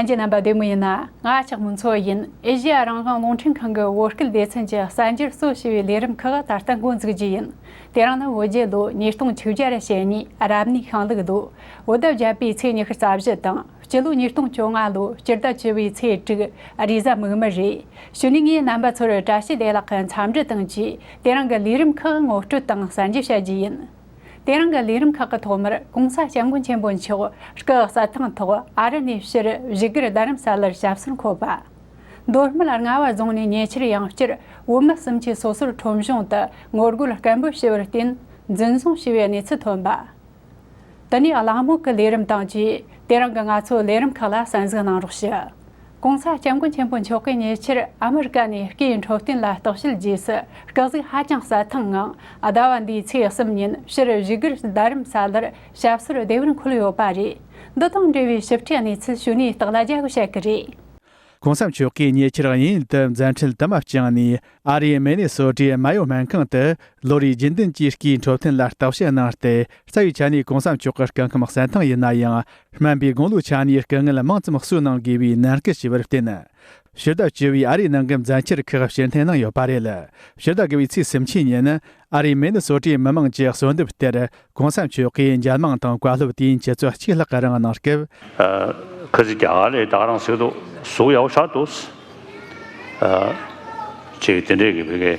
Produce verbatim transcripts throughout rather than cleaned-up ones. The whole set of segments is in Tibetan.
གསན་མཁན་རྣམ་པ་བདེ་མོ་ཡིན་ན། ང་ལྕགས་མོ་མཚོ་ཡིན། ཨེ་ཤེ་ཡ་རང་དབང་རླུང་འཕྲིན་ཁང་གི་བོད་སྐད་སྡེ་ཚན་གྱི་གསར་འགྱུར་གཙོ་བྱས་པའི་ལས་རིམ་ཁག་ད་ལྟ་འགོ་འཛུགས་རྒྱུ་ཡིན། དེ་རིང་ནི་བོད་རྒྱལ་ལོ་ཉིས་སྟོང་བཅུ་གྱ་རེ་ཞེ་གཉིས་རབ་གནས་ཤིང་ལུག་ལོ། བོད་ཟླ་བརྒྱད་པའི་ཚེས་ཉི་ཤུ་རྩ་བཞི་དང་། སྤྱི་ལོ་ཉིས་སྟོང་བཅོ་ལྔ་ལོ་སྤྱི་ཟླ་བཅུ་བའི་ཚེས་དྲུག་རེས་གཟའ་མིག་དམར་རེད། གཞུག་ནས་ངས་རྣམ་པ་ཚོར་བཀྲ་ཤིས་བདེ་ལེགས་ཀྱི་འཚམས་འདྲི་དང་བཅས། དེ་རིང་གི་ལས་རིམ་ཁག་ངོ་སྤྲོད་དང་གསར་འགྱུར་བཤད་རྒྱུ་ཡིན། དེ་རིང་གི་ལས་རིམ་ཁག་གི་ཐོག་མར་༸གོང་ས་༸སྐྱབས་མགོན་ཆེན་པོ་མཆོག་སྐུ་གསལ་ཐང་ཐོག་ཨ་རི་ནས་ཕྱིར་བཞུགས་སྒར་རྡ་རམ་ས་ལར་ཞབས་སོར་འཁོད་པ། མདོ་སྨད་རྔ་བ་རྫོང་ནས་ཉེ་ཆར་ཡང་བསྐྱར་བོད་མི་སུམ་ཅུ་སོ་སོར་ཁྲོམ་གཞུང་དུ་ངོ་རྒོལ་སྐད་འབོད་བྱས་པར་བརྟེན་འཛིན་བཟུང་བྱས་པའི་གནས་ཚུལ་ཐོན་པ། དེ་ནས་གླེང་མོལ་གྱི་ལས་རིམ་དང་བཅས། དེ་རིང་གི་ང་ཚོའི་ལས་རིམ་ཁག་ལ་གསན་གཟིགས་གནང་རོགས་ཞུ། ༸གོང་ས་༸སྐྱབས་མགོན་ཆེན་པོ་མཆོག་གིས་ཉེ་ཆར་ཨ་མི་རི་ཀ་ནས་སྐུའི་འཕྲོད་བསྟེན་ལ་བརྟག་དཔྱད་རྗེས་སུ། སྐུ་གཟུགས་ཧ་ཅང་གསལ་ཐང་ངང་། ཟླ་བ་འདིའི་ཚེས་གསུམ་ཉིན་ཕྱིར་བཞུགས་སྒར་རྡ་རམ་ས་ལར་ཞབས་སོར་བདེ་བར་འཁོད་ཡོད་པ་རེད། འདི་དང་འབྲེལ་བའི་ཞིབ་ཕྲའི་གནས་ཚུལ་ཞུ་ནས་སྟག་ལྷ་རྒྱལ་པོས་བཤད་ཀྱི་རེད། ༸གོང་ས་མཆོག་གིས་ཉེ་ཆར་དབྱིན་ཡུལ་དུ་མཛད་འཕྲིན་དུ་མ་བསྐྱངས་ནས། ཨ་རིའི་མི་ནི་སོ་ཊའི་མ་ཡོ་སྨན་ཁང་དུ་ལོ་རེའི་རྒྱུན་ལྡན་གྱི་སྐུའི་འཕྲོད་བསྟེན་ལ་བརྟག་དཔྱད་གནང་སྟེ། རྩ་བའི་ཆ་ནས་༸གོང་ས་མཆོག་གི་སྐུ་ཁམས་གསལ་ཐང་ཡིན་ན་ཡང་། སྨན་པའི་དགུང་ལོའི་ཆ་ནས་སྐུ་ངལ་མང་ཙམ་གསོ་གནང་དགོས་པའི་ནན་སྐུལ་བྱས་པར་བརྟེན། ཕྱི་ཟླ་བཅུ་བའི་ཨ་རིའི་ནང་གི་མཛད་འཆར་ཁག་ཕྱིར་འཐེན་གནང་ཡོད་པ་རེད། ཕྱི་ཟླ་དགུ་བའི་ཚེས་སུམ་ཅུ་ཉིན། ཨ་རིའི་མི་ནི་སོ་ཊའི་མི་མང་གྱི་གསོལ་འདེབས་ལྟར། ༸གོང་ས་མཆོག་གིས་འཇར་མན་དང་བཀའ་སློབ་དུས་ཡུན་ཆུ་ཚོད་གཅིག་ལྷག་གི་རིང་གནང་སྐབས། ཨ། ཁ་ཅིག་རྒྱ་གར་ལ་ད་ག་རང་ཟེར་འདུག་གཟུགས་ཡག་པོ་ཞེ་དྲག་འདུག་ཨ། ཅིག་དེ་འདྲས་ཀྱི་བོད་སྐད།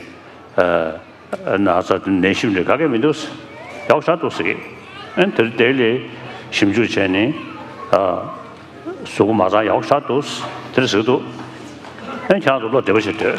ཨ། ན་ཚ་ནད་གཞི་འདྲ་ག་གེ་མི་འདུག་ཡག་པོ་ཞེ་དྲག་འདུག་ཟེར་གི། ཨ། དེར་དེ་ལས་ཞིབ་འཇུག་བྱས་ནས། ཨ། གཟུགས་པོ་མ་ཚང་ཡག་པོ་ཞེ་དྲག་འདུག་དེ་འདྲ་ཟེར་གི་འདུག་ཨ། ཁྱེད་རང་ཚོ་བློ་བདེ་པོ་ཞིག་སྡོད།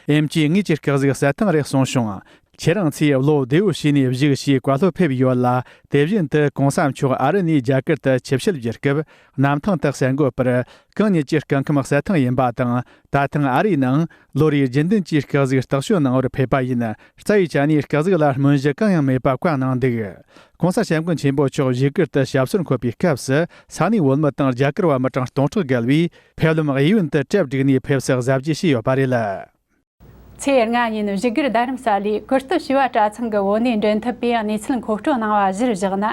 ཨེམ་ཆིས་ངེད་ཀྱི་སྐུ་གཟུགས་གསལ་ཐང་རེད་གསུངས་བྱུང་། ཁྱེད་རང་ཚོས་བློ་བདེ་བོ་བྱས་ནས་བཞུགས་ཞེས་བཀའ་སློབ་ཕེབས་ཡོད་ལ། དེ་བཞིན་དུ་༸གོང་ས་མཆོག་ཨ་རི་ནས་རྒྱ་གར་དུ་ཆིབས་ཞལ་བསྒྱུར་སྐབས། གནམ་ཐང་དུ་གསར་འགོད་པར། གང་ཉིད་ཀྱི་སྐུ་ཁམས་གསལ་ཐང་ཡིན་པ་དང་། ད་ཐེངས་ཨ་རིའི་ནང་ལོ་རེའི་རྒྱུན་ལྡན་གྱི་སྐུ་གཟུགས་བརྟག་དཔྱད་གནང་བར་ཕེབས་པ་ཡིན། རྩ་བའི་ཆ་ནས་སྐུ་གཟུགས་ལ་སྨོན་གཞི་གང་ཡང་མེད་པ་བཀའ་གནང་འདུག ༸གོང་ས་༸སྐྱབས་མགོན་ཆེན་པོ་མཆོག་བཞུགས་སྒར་དུ་ཞབས་སོར་འཁོད་པའི་སྐབས་སུ། ས་གནས་བོད་མི་དང་རྒྱ་གར་བ་མི་གྲངས་སྟོང་ཕྲག་བརྒལ་བས། ཕེབས་ལམ་གཡས་གཡོན་དུ་གྲལ་བསྒྲིགས་ནས་ཕེབས་བསུ་གཟབ་རྒྱས་བྱས་ཡོད་པ་རེད། ཚེས་ལྔ་ཉིན་བཞུགས་སྒར་རྡ་རམ་ས་ལའི་ཀིརྟི་བྱེས་པ་གྲྭ་ཚང་གི་བོད་གནས་མགྲིན་ཐབས་པས་གནས་ཚུལ་མཁོ་སྤྲོད་གནང་བ་གཞིར་བཞག་ན།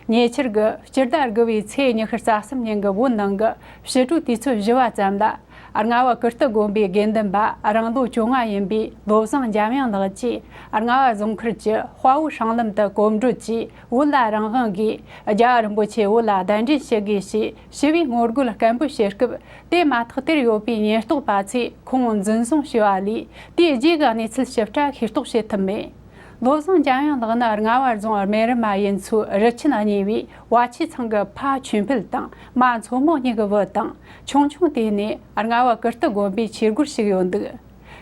ཉེ་ཆར་གྱི་སྤྱི་ཟླ་དགུ་བའི་ཚེས་ཉི་ཤུ་རྩ་གསུམ་ཉིན་གྱི་བོད་ནང་གི་ཕྱི་དྲོའི་དུས་ཚོད་བཞི་པ་ཙམ་ལ། རྔ་བ་ཀིརྟི་དགོན་པའི་དགེ་འདུན་པ་རང་ལོ་བཅོ་ལྔ་ཡིན་པའི་བློ་བཟང་འཇམ་དབྱངས་ལགས་ཀྱིས། རྔ་བ་རྫོང་ཁུལ་གྱི་དཔའ་བོ་སྲང་ལམ་དུ་གོམ་བགྲོད་ཀྱིས། བོད་ལ་རང་དབང་དགོས། རྒྱལ་བ་རིན་པོ་ཆེ་བོད་ལ་གདན་འདྲེན་ཞུ་དགོས་ཞེས་ཞི་བའི་ངོ་རྒོལ་སྐད་འབོད་བྱེད་སྐབས། དེ་མ་ཐག་དེར་ཡོད་པའི་ཉེན་རྟོག་པ་ཚོས་ཁོང་འཛིན་བཟུང་བྱས་པ་ལས། དེའི་རྗེས་ཀྱི་གནས་ཚུལ་ཞིབ་ཕྲ་ཤེས་རྟོགས་བྱེད་ཐུབ་མེད། བློ་བཟང་འཇམ་དབྱངས་ལགས་ནི་རྔ་བ་རྫོང་སྨན་རི་མ་ཡུལ་ཚོའི་རི་ཆེན་གཉིས་པའི་བ་ཆེ་ཚང་གི་ཕ་ཆོས་འཕེལ་དང་མ་མཚོ་མོ་གཉིས་ཀྱི་བུ་དང་། ཆུང་ཆུང་དུས་ནས་རྔ་བ་ཀིརྟི་དགོན་པའི་ཆོས་སྒོར་ཞུགས་ཡོད་འདུག་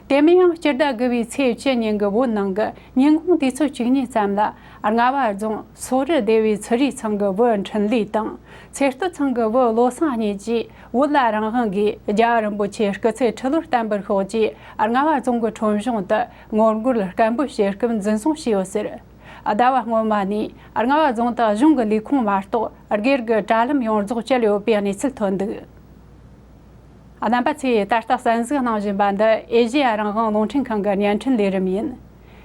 དེ་མིན་ཡང་སྤྱི་ཟླ་དགུ་བའི་ཚེས་བཅུ་ཉིན་གྱི་བོད་ནང་གི་ཉིན་གུང་དུས་ཚོད་བཅུ་གཉིས་ཙམ་ལ། རྔ་བ་རྫོང་སོག་རི་སྡེ་བའི་ཚུ་རིའི་ཚང་གི་བུ་འཕྲིན་ལས་དང་། ཚེ་སྟོད་ཚང་གི་བུ་བློ་བཟང་གཉིས་ཀྱིས། བོད་ལ་རང་དབང་དགོས། རྒྱལ་བ་རིན་པོ་ཆེའི་སྐུ་ཚེ་ཁྲི་ལོར་བརྟན་པར་ཤོག་ཅེས། རྔ་བ་རྫོང་གི་ཁྲོམ་གཞུང་དུ་ངོ་རྒོལ་སྐད་འབོད་བྱེད་སྐབས་འཛིན་བཟུང་བྱས་ཡོད་ཟེར། ཟླ་བ་སྔོན་མ་ནས་རྔ་བ་རྫོང་དུ་གཞུང་གི་ལས་ཁུངས་མ་གཏོགས། སྒེར་གྱི་དྲ་ལམ་ཡོངས་རྫོགས་བཅད་ཡོད་པའི་གནས་ཚུལ་ཐོན་འདུག་རྣམ་པ་ཚོས་ད་ལྟ་གསན་གཟིགས་གནང་བཞིན་པ་འདི་ཨེ་ཤེ་ཡ་རང་དབང་རླུང་འཕྲིན་ཁང་གི་བརྙན་འཕྲིན་ལས་རིམ་ཡིན།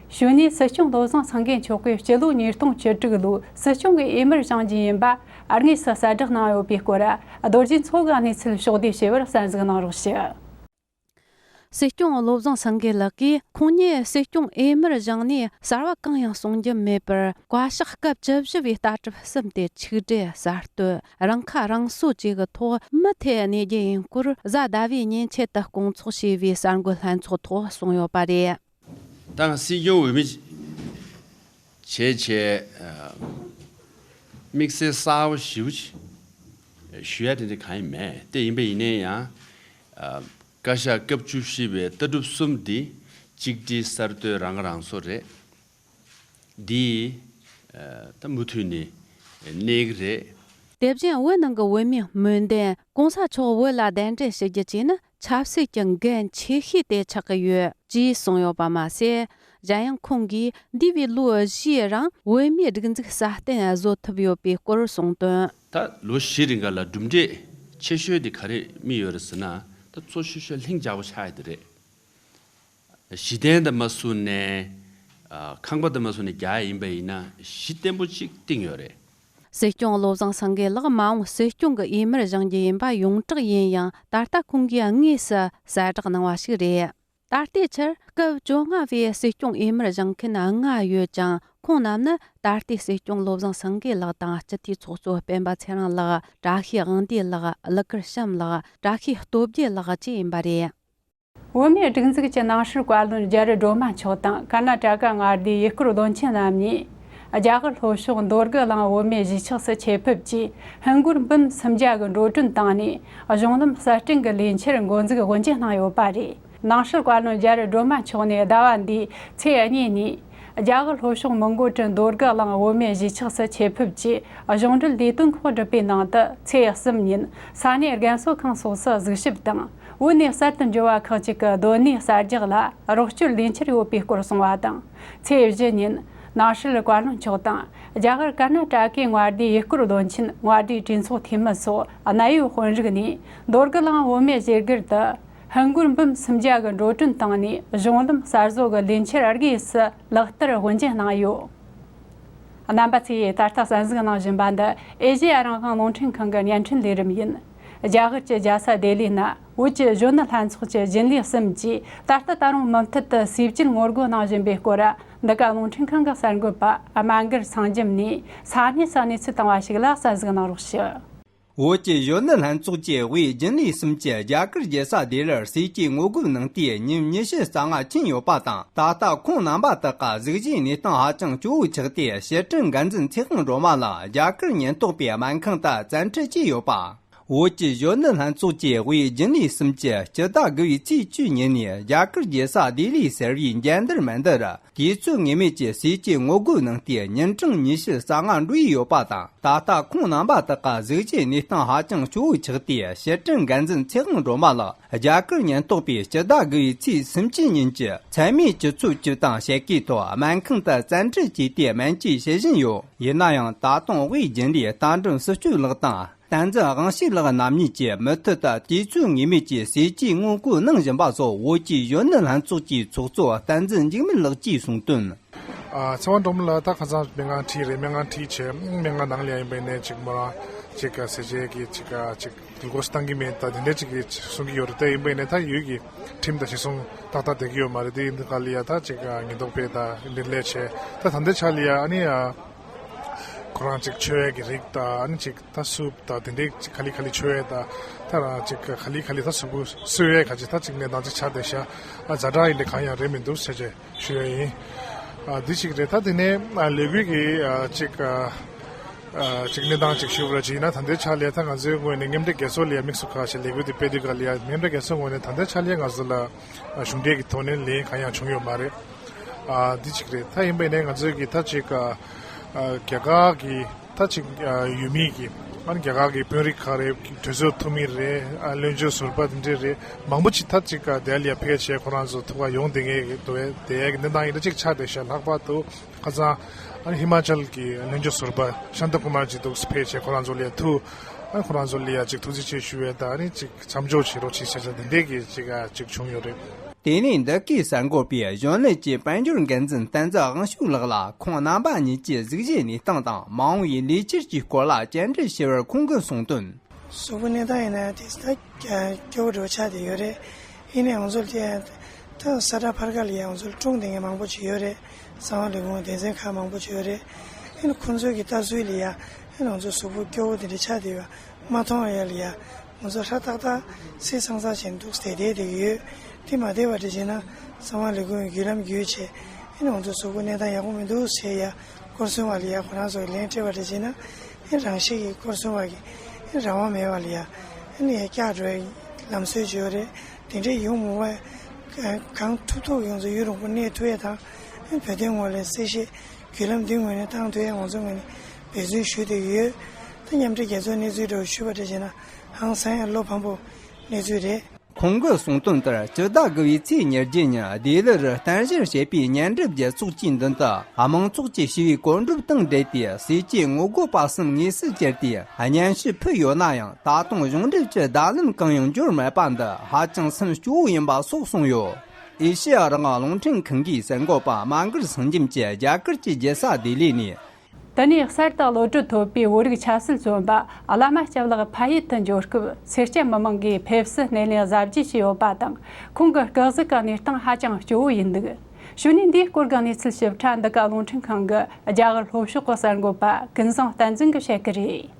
གཞུག་ནས་སྲིད་སྐྱོང་བློ་བཟང་སེང་གེ་མཆོག་གིས་སྤྱི་ལོ་ཉིས་སྟོང་བཅུ་དྲུག་ལོའི་སྲིད་སྐྱོང་གི་འོས་མིར་བཞེངས་རྒྱུ་ཡིན་པ་དངོས་སུ་གསལ་བསྒྲགས་གནང་ཡོད་པའི་སྐོར། རྡོ་རྗེ་མཚོ་གིས་གནས་ཚུལ་ཕྱོགས་བསྡུས་བྱས་པར་གསན་གཟིགས་གནང་རོགས་ཞུ། སྲིད་སྐྱོང་བློ་བཟང་སེང་གེ་ལགས་ཀྱིས་ཁོང་ཉིད་སྲིད་སྐྱོང་འོས་མིར་བཞེངས་ནས་གསར་བ་གང་ཡང་གསུང་རྒྱུ་མེད་པར། བཀའ་ཤག་སྐབས་བཅུ་བཞི་པའི་ལྟ་གྲུབ་གསུམ་དེ་ཆིག་སྒྲིལ་གསར་གཏོད། རང་ཁ་རང་གསོ་བཅས་ཀྱི་ཐོག་མུ་མཐུད་གནས་རྒྱུ་ཡིན་སྐོར། གཟའ་ཟླ་བའི་ཉིན་ཆེད་དུ་སྐོང་ཚོགས་བྱས་པའི་གསར་འགོད་ལྷན་ཚོགས་ཐོག་གསུངས་ཡོད་པ་རེད། ད་ང་སྲིད་སྐྱོང་འོས་མི་བྱས་བྱས། ཨ། དམིགས་བསལ་གསལ་པོ་ཞེ་པོ་ཅིག་ཞུ་ཡ་དེ་འདྲ་གང་ཡང་མེད། དེ་ཡིན་པ་ཡིན་ན་ཡང་། ཨ། བཀའ་ཤག་སྐབས་བཅུ་བཞི་པའི་ལྟ་གྲུབ་གསུམ་འདི་གཅིག་སྒྲིལ་གསར་གཏོད་རང་ཁ་རང་གསོ་རེད། འདི། ཨ། ད་མུ་མཐུད་ནས་གནས་ཀྱི་རེད། དེ་བཞིན་བོད་ནང་གི་བོད་མིའི་སྨོན་འདུན། གོང་ས་མཆོག་བོད་ལ་གདན་འདྲེན་ཞུ་རྒྱུ་བཅས་ནི་ཆབ་སྲིད་ཀྱི་འགན་ཆེ་ཤོས་དེ་ཆགས་ཀྱི་ཡོད་ཅེས་གསུངས་ཡོད་པ་མ་ཟད། གཞན་ཡང་ཁོང་གིས་འདས་པའི་ལོ་བཞིའི་རིང་བོད་མིའི་སྒྲིག་འཛུགས་སྲ་བརྟན་བཟོ་ཐུབ་ཡོད་པའི་སྐོར་གསུངས་དོན། ད་ལོ་བཞི་རིང་ག་ལ་གྲུབ་འབྲས་ཆེ་ཤོས་དེ་ག་རེ་རྨིས་ཡོད་རེད་ཟེར་ན། ད་གཙོ་ཆེ་ཤོས་ལྷིང་འཇགས་པོ་ཆགས་ཡོད་དེ་རེད། གཞི་རྟེན་དུ་མ་བཟུང་ནས། ཨ། ཁང་པ་དུ་མ་བཟུང་ནས་རྒྱག་ཡ་ཡིན་པ་ཡིན་ན་གཞི་བརྟན་པོ་གཅིག་བཏིང་ཡོད་རེད། སྲིད་སྐྱོང་བློ་བཟང་སེང་གེ་ལགས་མ་འོངས་སྲིད་སྐྱོང་གི་འོས་མིར་བཞེངས་རྒྱུ་ཡིན་པ་ཡོངས་གྲགས་ཡིན་ཡང་། ད་ལྟ་ཁོང་གིས་དངོས་སུ་གསལ་བསྒྲགས་གནང་བ་ཞིག་རེད། ད་ལྟའི་ཆར་སྐབས་བཅོ་ལྔ་བའི་སྲིད་སྐྱོང་འོས་མིར་བཞེངས་མཁན་ལྔ་ཡོད་ཅིང་། ཁོང་རྣམས་ནི་ད་ལྟའི་སྲིད་སྐྱོང་བློ་བཟང་སེང་གེ་ལགས་དང་། སྤྱི་འཐུས་ཚོགས་གཙོ་སྤེན་པ་ཚེ་རིང་ལགས། བཀྲ་ཤིས་དབང་འདུས་ལགས། གླུ་གར་བྱམས་ལགས། བཀྲ་ཤིས་སྟོབས་རྒྱལ་ལགས་བཅས་ཡིན་པ་རེད། བོད་མིའི་སྒྲིག་འཛུགས་ཀྱི་ནང་སྲིད་བཀའ་བློན་རྒྱ་རི་སྒྲོལ་མ་མཆོག་དང་། ཀར་ན་ཊ་ཀ་མངའ་སྡེའི་ཡུལ་སྐོར་བློན་ཆེན་རྣམ་གཉིས། རྒྱ་གར་ལྷོ་ཕྱོགས་མདོ་སྒི་གླིང་བོད་མིའི་གཞིས་ཆགས་སུ་ཆེད་ཕེབས་ཀྱིས། ཧིན་སྒོར་འབུམ་སུམ་བརྒྱ་གི་འགྲོ་གྲོན་བཏང་ནས། གཞུང་ལམ་གསར་སྐྲུན་གྱི་ལས་འཆར་འགོ་འཛུགས་དབུ་འབྱེད་གནང་ཡོད་པ་རེད། ནང་སྲིད་བཀའ་བློན་རྒྱ་རི་སྒྲོལ་མ་མཆོག་ནས་ཟླ་བ་འདིའི་ཚེས་གཉིས་ཉིན། རྒྱ་གར་ལྷོ་ཕྱོགས་མོན་གྷོ་གྲུ་མདོ་སྒི་གླིང་བོད་མིའི་གཞིས་ཆགས་སུ་ཆེད་ཕེབས་ཀྱིས། གཞུང་འབྲེལ་ལས་དོན་ཁག་བསྒྲུབས་པའི་ནང་དུ། ཚེས་གསུམ་ཉིན་ས་གནས་རྒན་གསོ་ཁང་སོགས་སུ་གཟིགས་ཞིབ་དང་། བོད་ནས་གསར་དུ་འབྱོར་བ་ཁག་ཅིག་གི་སྡོད་གནས་གསར་རྒྱག་ལ་རོགས་སྐྱོར་ལས་འཆར་ཡོད་པའི་སྐོར་གསུངས་པ་དང་། ཚེས་བཞི་ཉིན་ནང་སྲིད་བཀའ་བློན་མཆོག་དང་། རྒྱ་གར་ཀར་ན་ཊ་ཀའི་མངའ་སྡེའི་ཡུལ་སྐོར་བློན་ཆེན། མངའ་སྡེའི་གྲོས་ཚོགས་འཐུས་མི་སོགས་གནད་ཡོད་དཔོན་རིགས་ནས། མདོ་སྒི་གླིང་བོད་མིའི་བཞེས་སྒར་དུ་ཧིན་སྒོར་འབུམ་སུམ་བརྒྱ་གི་འགྲོ་གྲོན་བཏང་ནས། གཞུང་ལམ་གསར་བཟོ་གི་ལས་འཆར་དངོས་སུ་ལག་བསྟར་དབུ་འབྱེད་གནང་ཡོད། རྣམ་པ་ཚོས་ད་ལྟ་གསན་གཟིགས་གནང་བཞིན་པ་འདི་ཨེ་ཤེ་ཡ་རང་དབང་རླུང་འཕྲིན་ཁང་གི་བརྙན་འཕྲིན་ལས་རིམ་ཡིན། རྒྱ་གར་གྱི་རྒྱལ་ས་ལྡི་ལི་ན་བོད་ཀྱི་གཞོན་ནུ་ལྷན་ཚོགས་ཀྱི་རྒྱུན་ལས་གསུམ་གྱིས། ད་ལྟ་ད་རུང་མུ་མཐུད་དུ་ཟས་བཅད་ངོ་རྒོལ་གནང་བཞིན་པའི་སྐོར། འདི་ག་རླུང་འཕྲིན་ཁང་གི་གསར་འགོད་པ་རྨ་འགར་ཚང་འཇམ་ནས་ས་གནས་སུ་གནས་ཚུལ་བཏང་བ་ཞིག་ལ་གསན་གཟིགས་གནང་རོགས་ཞུ། བོད་ཀྱི་གཞོན་ནུ་ལྷན་ཚོགས་ཀྱི་དབུས་རྒྱུན་ལས་གསུམ་གྱིས་རྒྱ་གར་རྒྱལ་ས་ལྡི་ལིར་ཟས་བཅད་ངོ་རྒོལ་གནང་དུས་ཉིན་ཉི་ཤུ་རྩ་ལྔ་ཕྱིན་ཡོད་པ་དང་། ད་ལྟ་ཁོང་རྣམ་པ་དག་གི་གཟུགས་གཞིའི་གནས་སྟངས་ཧ་ཅང་སྐྱོ་བོ་ཆགས་ཏེ། ཕྱིར་དྲན་འགན་འཛིན་ཚེ་དབང་སྒྲོལ་མ་ལགས་རྒྱ་གར་ཉེན་རྟོག་པའི་སྨན་ཁང་དུ་བཙན་ཁྲིད་བྱས་ཡོད་པ། བོད་ཀྱི་གཞོན་ནུ་ལྷན་ཚོགས་ཀྱི་དབུས་རྒྱུན་ལས་གསུམ་གྱིས་སྤྱི་ཟླ་དགུ་བའི་ཚེས་བཅུ་ཉིན་ནས་རྒྱ་གར་རྒྱལ་ས་ལྡི་ལིའི་སེར་བའི་འཇལ་འདར་མན་དུ་རུ། དུས་ཚོད་ངེས་མེད་ཀྱི་ཟས་བཅད་ངོ་རྒོལ་གནང་སྟེ། ཉིན་གྲངས་ཉི་ཤུ་རྩ་ལྔ་འགྲོ་ཡི་ཡོད་པ་དང་། ད་ལྟ་ཁོང་རྣམ་པ་དག་གི་གཟུགས་གཞིའི་གནས་སྟངས་ཧ་ཅང་སྐྱོ་བོ་ཆགས་ཏེ། ཕྱིར་དྲན་འགན་འཛིན་ཚེ་དབང་སྒྲོལ་མ་ལགས་རྒྱ་གར་ཉེན་རྟོག་པས་སྤྱི་ཟླ་དགུ་བའི་ཚེས་སུམ་ཅུ་ཉིན་གྱི་མཚན་མོའི་སྤྱི་ཚོགས་སྤྱི་དང་ཕྱེད་ཀའི་ཐོག་སྨན་ཁང་དུ་བཙན་ཁྲིད་བྱས་ཏེ་སྨན་བཅོས་བྱེད་བཞིན་ཡོད། ཡིན་ན་ཡང་། ད་དུང་དབུས་རྒྱུན་ལས་རྟ་མགྲིན་སྲི་སྐྱོད་ལགས་དང་། བསྟན་འཛིན་དབང་ཕྱུག་ལགས་རྣམ་གཉིས་ཀྱིས་མུ་མཐུད་དུ་དུས་ཚོད་ངེས་མེད་ཀྱི་ཟས་བཅད་ངོ་རྒོལ་གནང་བཞིན་པ་སོགས། བོད་ཀྱི་གཞོན་ནུ་ལྷན་ཚོགས་ཀྱི་ཚོགས་གཙོ་བསྟན་འཛིན་འཇིགས་མེད་ལགས་ཀྱིས་གསུངས་དོན། ཨ། ཚེ་དབང་སྒྲོལ་མ་ལགས་ད་ཁ་སང་སྨན་ཁང་ཁྲིད་རེད། སྨན་ཁང་ཁྲིད་བྱས། སྨན་ཁང་ནང་ལ་ཡིན་པ་ཡིན་ནའི་ཅིག་མོ་རང་ཅིག་ཟས་བཅད་ཀྱི་ཅིག་ཅིག་འགུལ་སྐྱོད་བཏང་གི་མེད། ད་དེ་འདྲ་ཅིག་གིས་གསུང་གི་ཡོད་རེད། དེ་ཡིན་པ་ཡིན་ནའི་ད་ཡུལ་གྱི་ཁྲིམས་དང་གཞི་བཟུང་ཏག་ཏག་བསྡད་ཀྱི་ཡོད་མ་རེད། དེ་ཡིན་དུས་ག་ལ་ཡ་ད་ཅིག་ཉེན་རྟོག་པས་ད་འདི་ལས་བྱས། ད་ད་ལྟའི་ཆ་ལ་ཡ་ཨ་ནི་ཨ། ཁོ་རང་ཅིག་མཆོད་ཡས་ཀྱི་རིགས་དང་། ཨ་ནི་ཅིག་ད་སུབ་དང་དེ་འདྲའི་ཅིག་ག་ལེ་ག་ལེ་མཆོད་ཡས་དང་། ད་རང་ཅིག་ག་ལེ་ག་ལེ་ད་གཟུགས་པོ་གསོ་ཡས་ག་ཅིག་ད་ཅིག་གནས་སྟངས་ཅིག་ཆགས་བསྡད་ཤག་ཨ། ཛ་དྲག་ཡིན་དེ་གང་ཡང་རེད་མི་འདུག་ཟེར་བྱས་ཞུ་ཡས་ཡིན། ཨ། འདི་ཅིག་རེད། ད་དེ་ནས་ཨ་ལས་འགུལ་གྱི་ཨ་ཅིག་ཨ་ཨ་ཅིག་གནས་སྟངས་ཅིག་ཞུ་བར་བྱས་ན། ད་ལྟའི་ཆ་ལ་ད་ང་ཚོའི་ངོས་ནས་མཉམ་འབྲེལ་རྒྱལ་ཚོགས་ལ་ཡ་དམིགས་སུ་བཀར་བྱས་ལས་འགུལ་འདི་སྤེལ་དུས་ག་ལ་ཡ་མཉམ་འབྲེལ་རྒྱལ་ཚོགས་ངོས་ནས་ད་ལྟའི་ཆ་ལ་ཡ་ང་ཚོ་ལ་གཞུང་འབྲེལ་གྱི་ཐོག་ནས་ལན་གང་ཡང་བྱུང་ཡོད་མ་རེད། ཨ། འདི་གཅིག་རེད། ད་ཡིན་པ་ཡིན་ནའི་ང་ཚོའི་གི་ད་ཅིག་ཨ། ཨ། རྒྱ་གར་གྱི་ད་ཅིག་ཨ། ཡུལ་མི་གི་ཨ་ནི་རྒྱ་གར་གྱི་དཔོན་རིགས་ཁག་རེད། གྲོས་ཚོགས་འཐུས་མི་རེད། ཨ། བློན་ཆེན་ཟུར་པ་དེ་འདྲས་རེད། མང་པོ་ཅིག་ད་ཅིག་ཨ། དེ་ལ་ཡ་ཕེབས་བྱས་ཁོ་རང་ཚོ་ཐུག་ག་ཡོང་བསྡད་མཁན་གྱི་འདུག་དེ་ཡ་གི་གནས་སྟངས་ཡིན་ན་ཅིག་ཆགས་བསྡད་ཤག་ལྷག་པར་དུ་ཁ་སང་ཨ་ནི་ཧི་མ་ཅལ་གྱི་བློན་ཆེན་ཟུར་པ་ཤཱནྟ་ཀུ་མར་གྱིས་འདུག་ཕེབས་བྱས་ཁོ་རང་ཚོ་ལ་ཡ་ཐུག་ཨ། ཁོ་རང་ཚོ་ལ་ཡ་ཅིག་ཐུགས་རྗེ་ཆེ་ཞུ་བའི་ད་ཨ་ནི་ཅིག་མཚམས་འཇོག་བྱེད་རོགས་བྱེད་བྱས་བྱས་དེ་འདྲས་ཀྱི་ཅིག་ཨ། ཅིག་བྱུང་ཡོད་རེད། དེ་ནས་འདི་གའི་གསར་འགོད་པས་གཞོན་ནུ་ཅིག་དཔལ་འབྱོར་འགན་འཛིན་བསྟན་འཛིན་དབང་ཕྱུག་ལགས་ལ་ཁོང་རྣམ་པ་གཉིས་ཀྱི་གཟུགས་གཞིའི་གནས་སྟངས་དང་མ་འོངས་པའི་ལས་འཆར་གྱི་སྐོར་ལ་བཅར་འདྲི་ཞུས་པར་ཁོང་གིས་གསུངས་དོན། གཟུགས་པོ་གནས་སྟངས་ཡིན་ན་དེ་ད་སྐྱོ་བོ་འདྲ་བོ་ཆགས་བསྡད་ཡོད་རེད། ཡིན་ནའི་ང་ཚོ་དེ་ད་ས་ཁྲ་ཕར་ཁ་ལ་ཡ་ང་ཚོ་སྲུང་བསྡད་མཁན་མང་པོ་ཅིག་ཡོད་རེད། གསང་བ་ལས་ཁུངས་སྡེ་ཚན་ཁག་མང་པོ་ཅིག་ཡོད་རེད། ཡིན་ནའི་ཁོང་ཚོའི་གི་ལྟ་ཚུལ་ལ་ཡ་ཡིན་ནའི་ང་ཚོ་གཟུགས་པོ་སྐྱོ་བོ་དེ་འདྲ་ཆགས་བསྡད་ཡོད། མ་མཐོང་བ་ཡ་ལ་ཡ། ང་ཚོ་ཧྲ་ཏག་ཏག་སེ་སང་ས་བྱས་འདུག་བསྡད་བསྡད་བསྡད་ཀྱི་ཡོད། དེ་མ་བསྡད་པ་འདྲ་བྱས་ན་གསང་བ་ལས་ཁུངས་བརྒྱུད་ལམ་བརྒྱུད་བྱས་ཨེ་ནི་ང་ཚོ་གཟུགས་པོ་གནས་སྟངས་ཡག་པོ་མི་འདུག་ཟེར་ཡ་སྐོར་སྲུང་བ་ལ་ཡ་ཁོ་རང་ཚོ་ལན་སྤྲད་པ་འདྲ་བྱས་ན་ཨེ་རང་ཤེད་ཀྱི་སྐོར་སྲུང་བ་གི་ཨེ་རང་དབང་མེད་པ་ལ་ཡ་ཨེ་ནི་ཡ་བཀྱག་འགྲོ་ཡ་ལམ་སྲོལ་ཅིག་ཡོད་རེད། དེ་འདྲས་ཡོང་མི་བ་གང་ཐུབ་ཐུབ་ང་ཚོ་ཡུན་རིང་པོ་གནས་ཐུབ་ཡ་དང་ཨེ་བོད་དོན་ངོས་ལ་གསལ་བཤད་བརྒྱུད་ལམ་འདི་ངོས་ནས་བཏང་ཐུབ་ཡ་ང་ཚོ་ངོས་ནས་འབད་བརྩོན་ཞུ་བསྡད་ཀྱི་ཡོད། ད་མཉམ་འབྲེལ་རྒྱལ་ཚོགས་གནས་ཚུལ་འདྲ་བོ་ཞུས་པ་འདྲ་བྱས་ན། ཧང་སང་ཡང་བློ་ཕམ་པོ་གནས་ཚུལ་རེད། ཁོང་གིས་གསུངས་དོན་ལྟར་སྤྱི་ཟླ་དགུ་པའི་ཚེས་ཉེར་བརྒྱད་ཉིན་ལྡི་ལི་རུ་རྟེན་གཞི་བྱས་པའི་མཉམ་འབྲེལ་རྒྱལ་ཚོགས་ཀྱི་མདུན་དུ་དམངས་ཚོགས་ཀྱི་ཞི་བའི་གོ་སྒྲུབ་དང་འབྲེལ་ཏེ་ཟས་བཅད་ངོ་རྒོལ་པ་གསུམ་དངོས་སུ་བཅར་ཏེ་སྙན་ཞུ་ཕུལ་ཡོད་ན་ཡང་། ད་དུང་གཞུང་འབྲེལ་གྱི་བརྡ་ལན་གང་ཡང་འབྱོར་མེད་པ་འདི་ཧ་ཅང་སེམས་སྐྱོ་བོ་ཡིན་པ་སོགས་གསུངས་ཡོད། ཨེ་ཤེ་ཡ་རང་དབང་རླུང་འཕྲིན་ཁང་གི་གསར་འགོད་པ་རྨ་འགར་ཚང་འཇམ་གྱིས་རྒྱ་གར་གྱི་རྒྱལ་ས་ལྡི་ལི་ནས། དེ་ནས་གསར་དུ་གློད་གྲོལ་ཐོབ་པའི་བོད་རིགས་ཆབ་སྲིད་བཙོན་པ་བླ་མ་སྐྱབས་ལགས་ཕ་ཡུལ་དུ་འབྱོར་སྐབས་སེར་སྐྱ་མི་མང་གིས་ཕེབས་བསུ་སྣེ་ལེན་གཟབ་རྒྱས་བྱས་ཡོད་པ་དང་། ཁོང་གི་སྐུ་གཟུགས་ཀྱི་གནས་སྟངས་ཧ་ཅང་སྐྱོ་བོ་ཡིན་འདུག་ཞུ་ནས་འདིའི་སྐོར་གྱི་གནས་ཚུལ་ཞིབ་ཕྲ་འདི་ག་རླུང་འཕྲིན་ཁང་གི་རྒྱ་གར་ལྷོ་ཕྱོགས་ཀྱི་གསར་འགོད་པ་ཀུན་བཟང་བསྟན་འཛིན་གྱིས་བཤད་ཀྱི་རེད།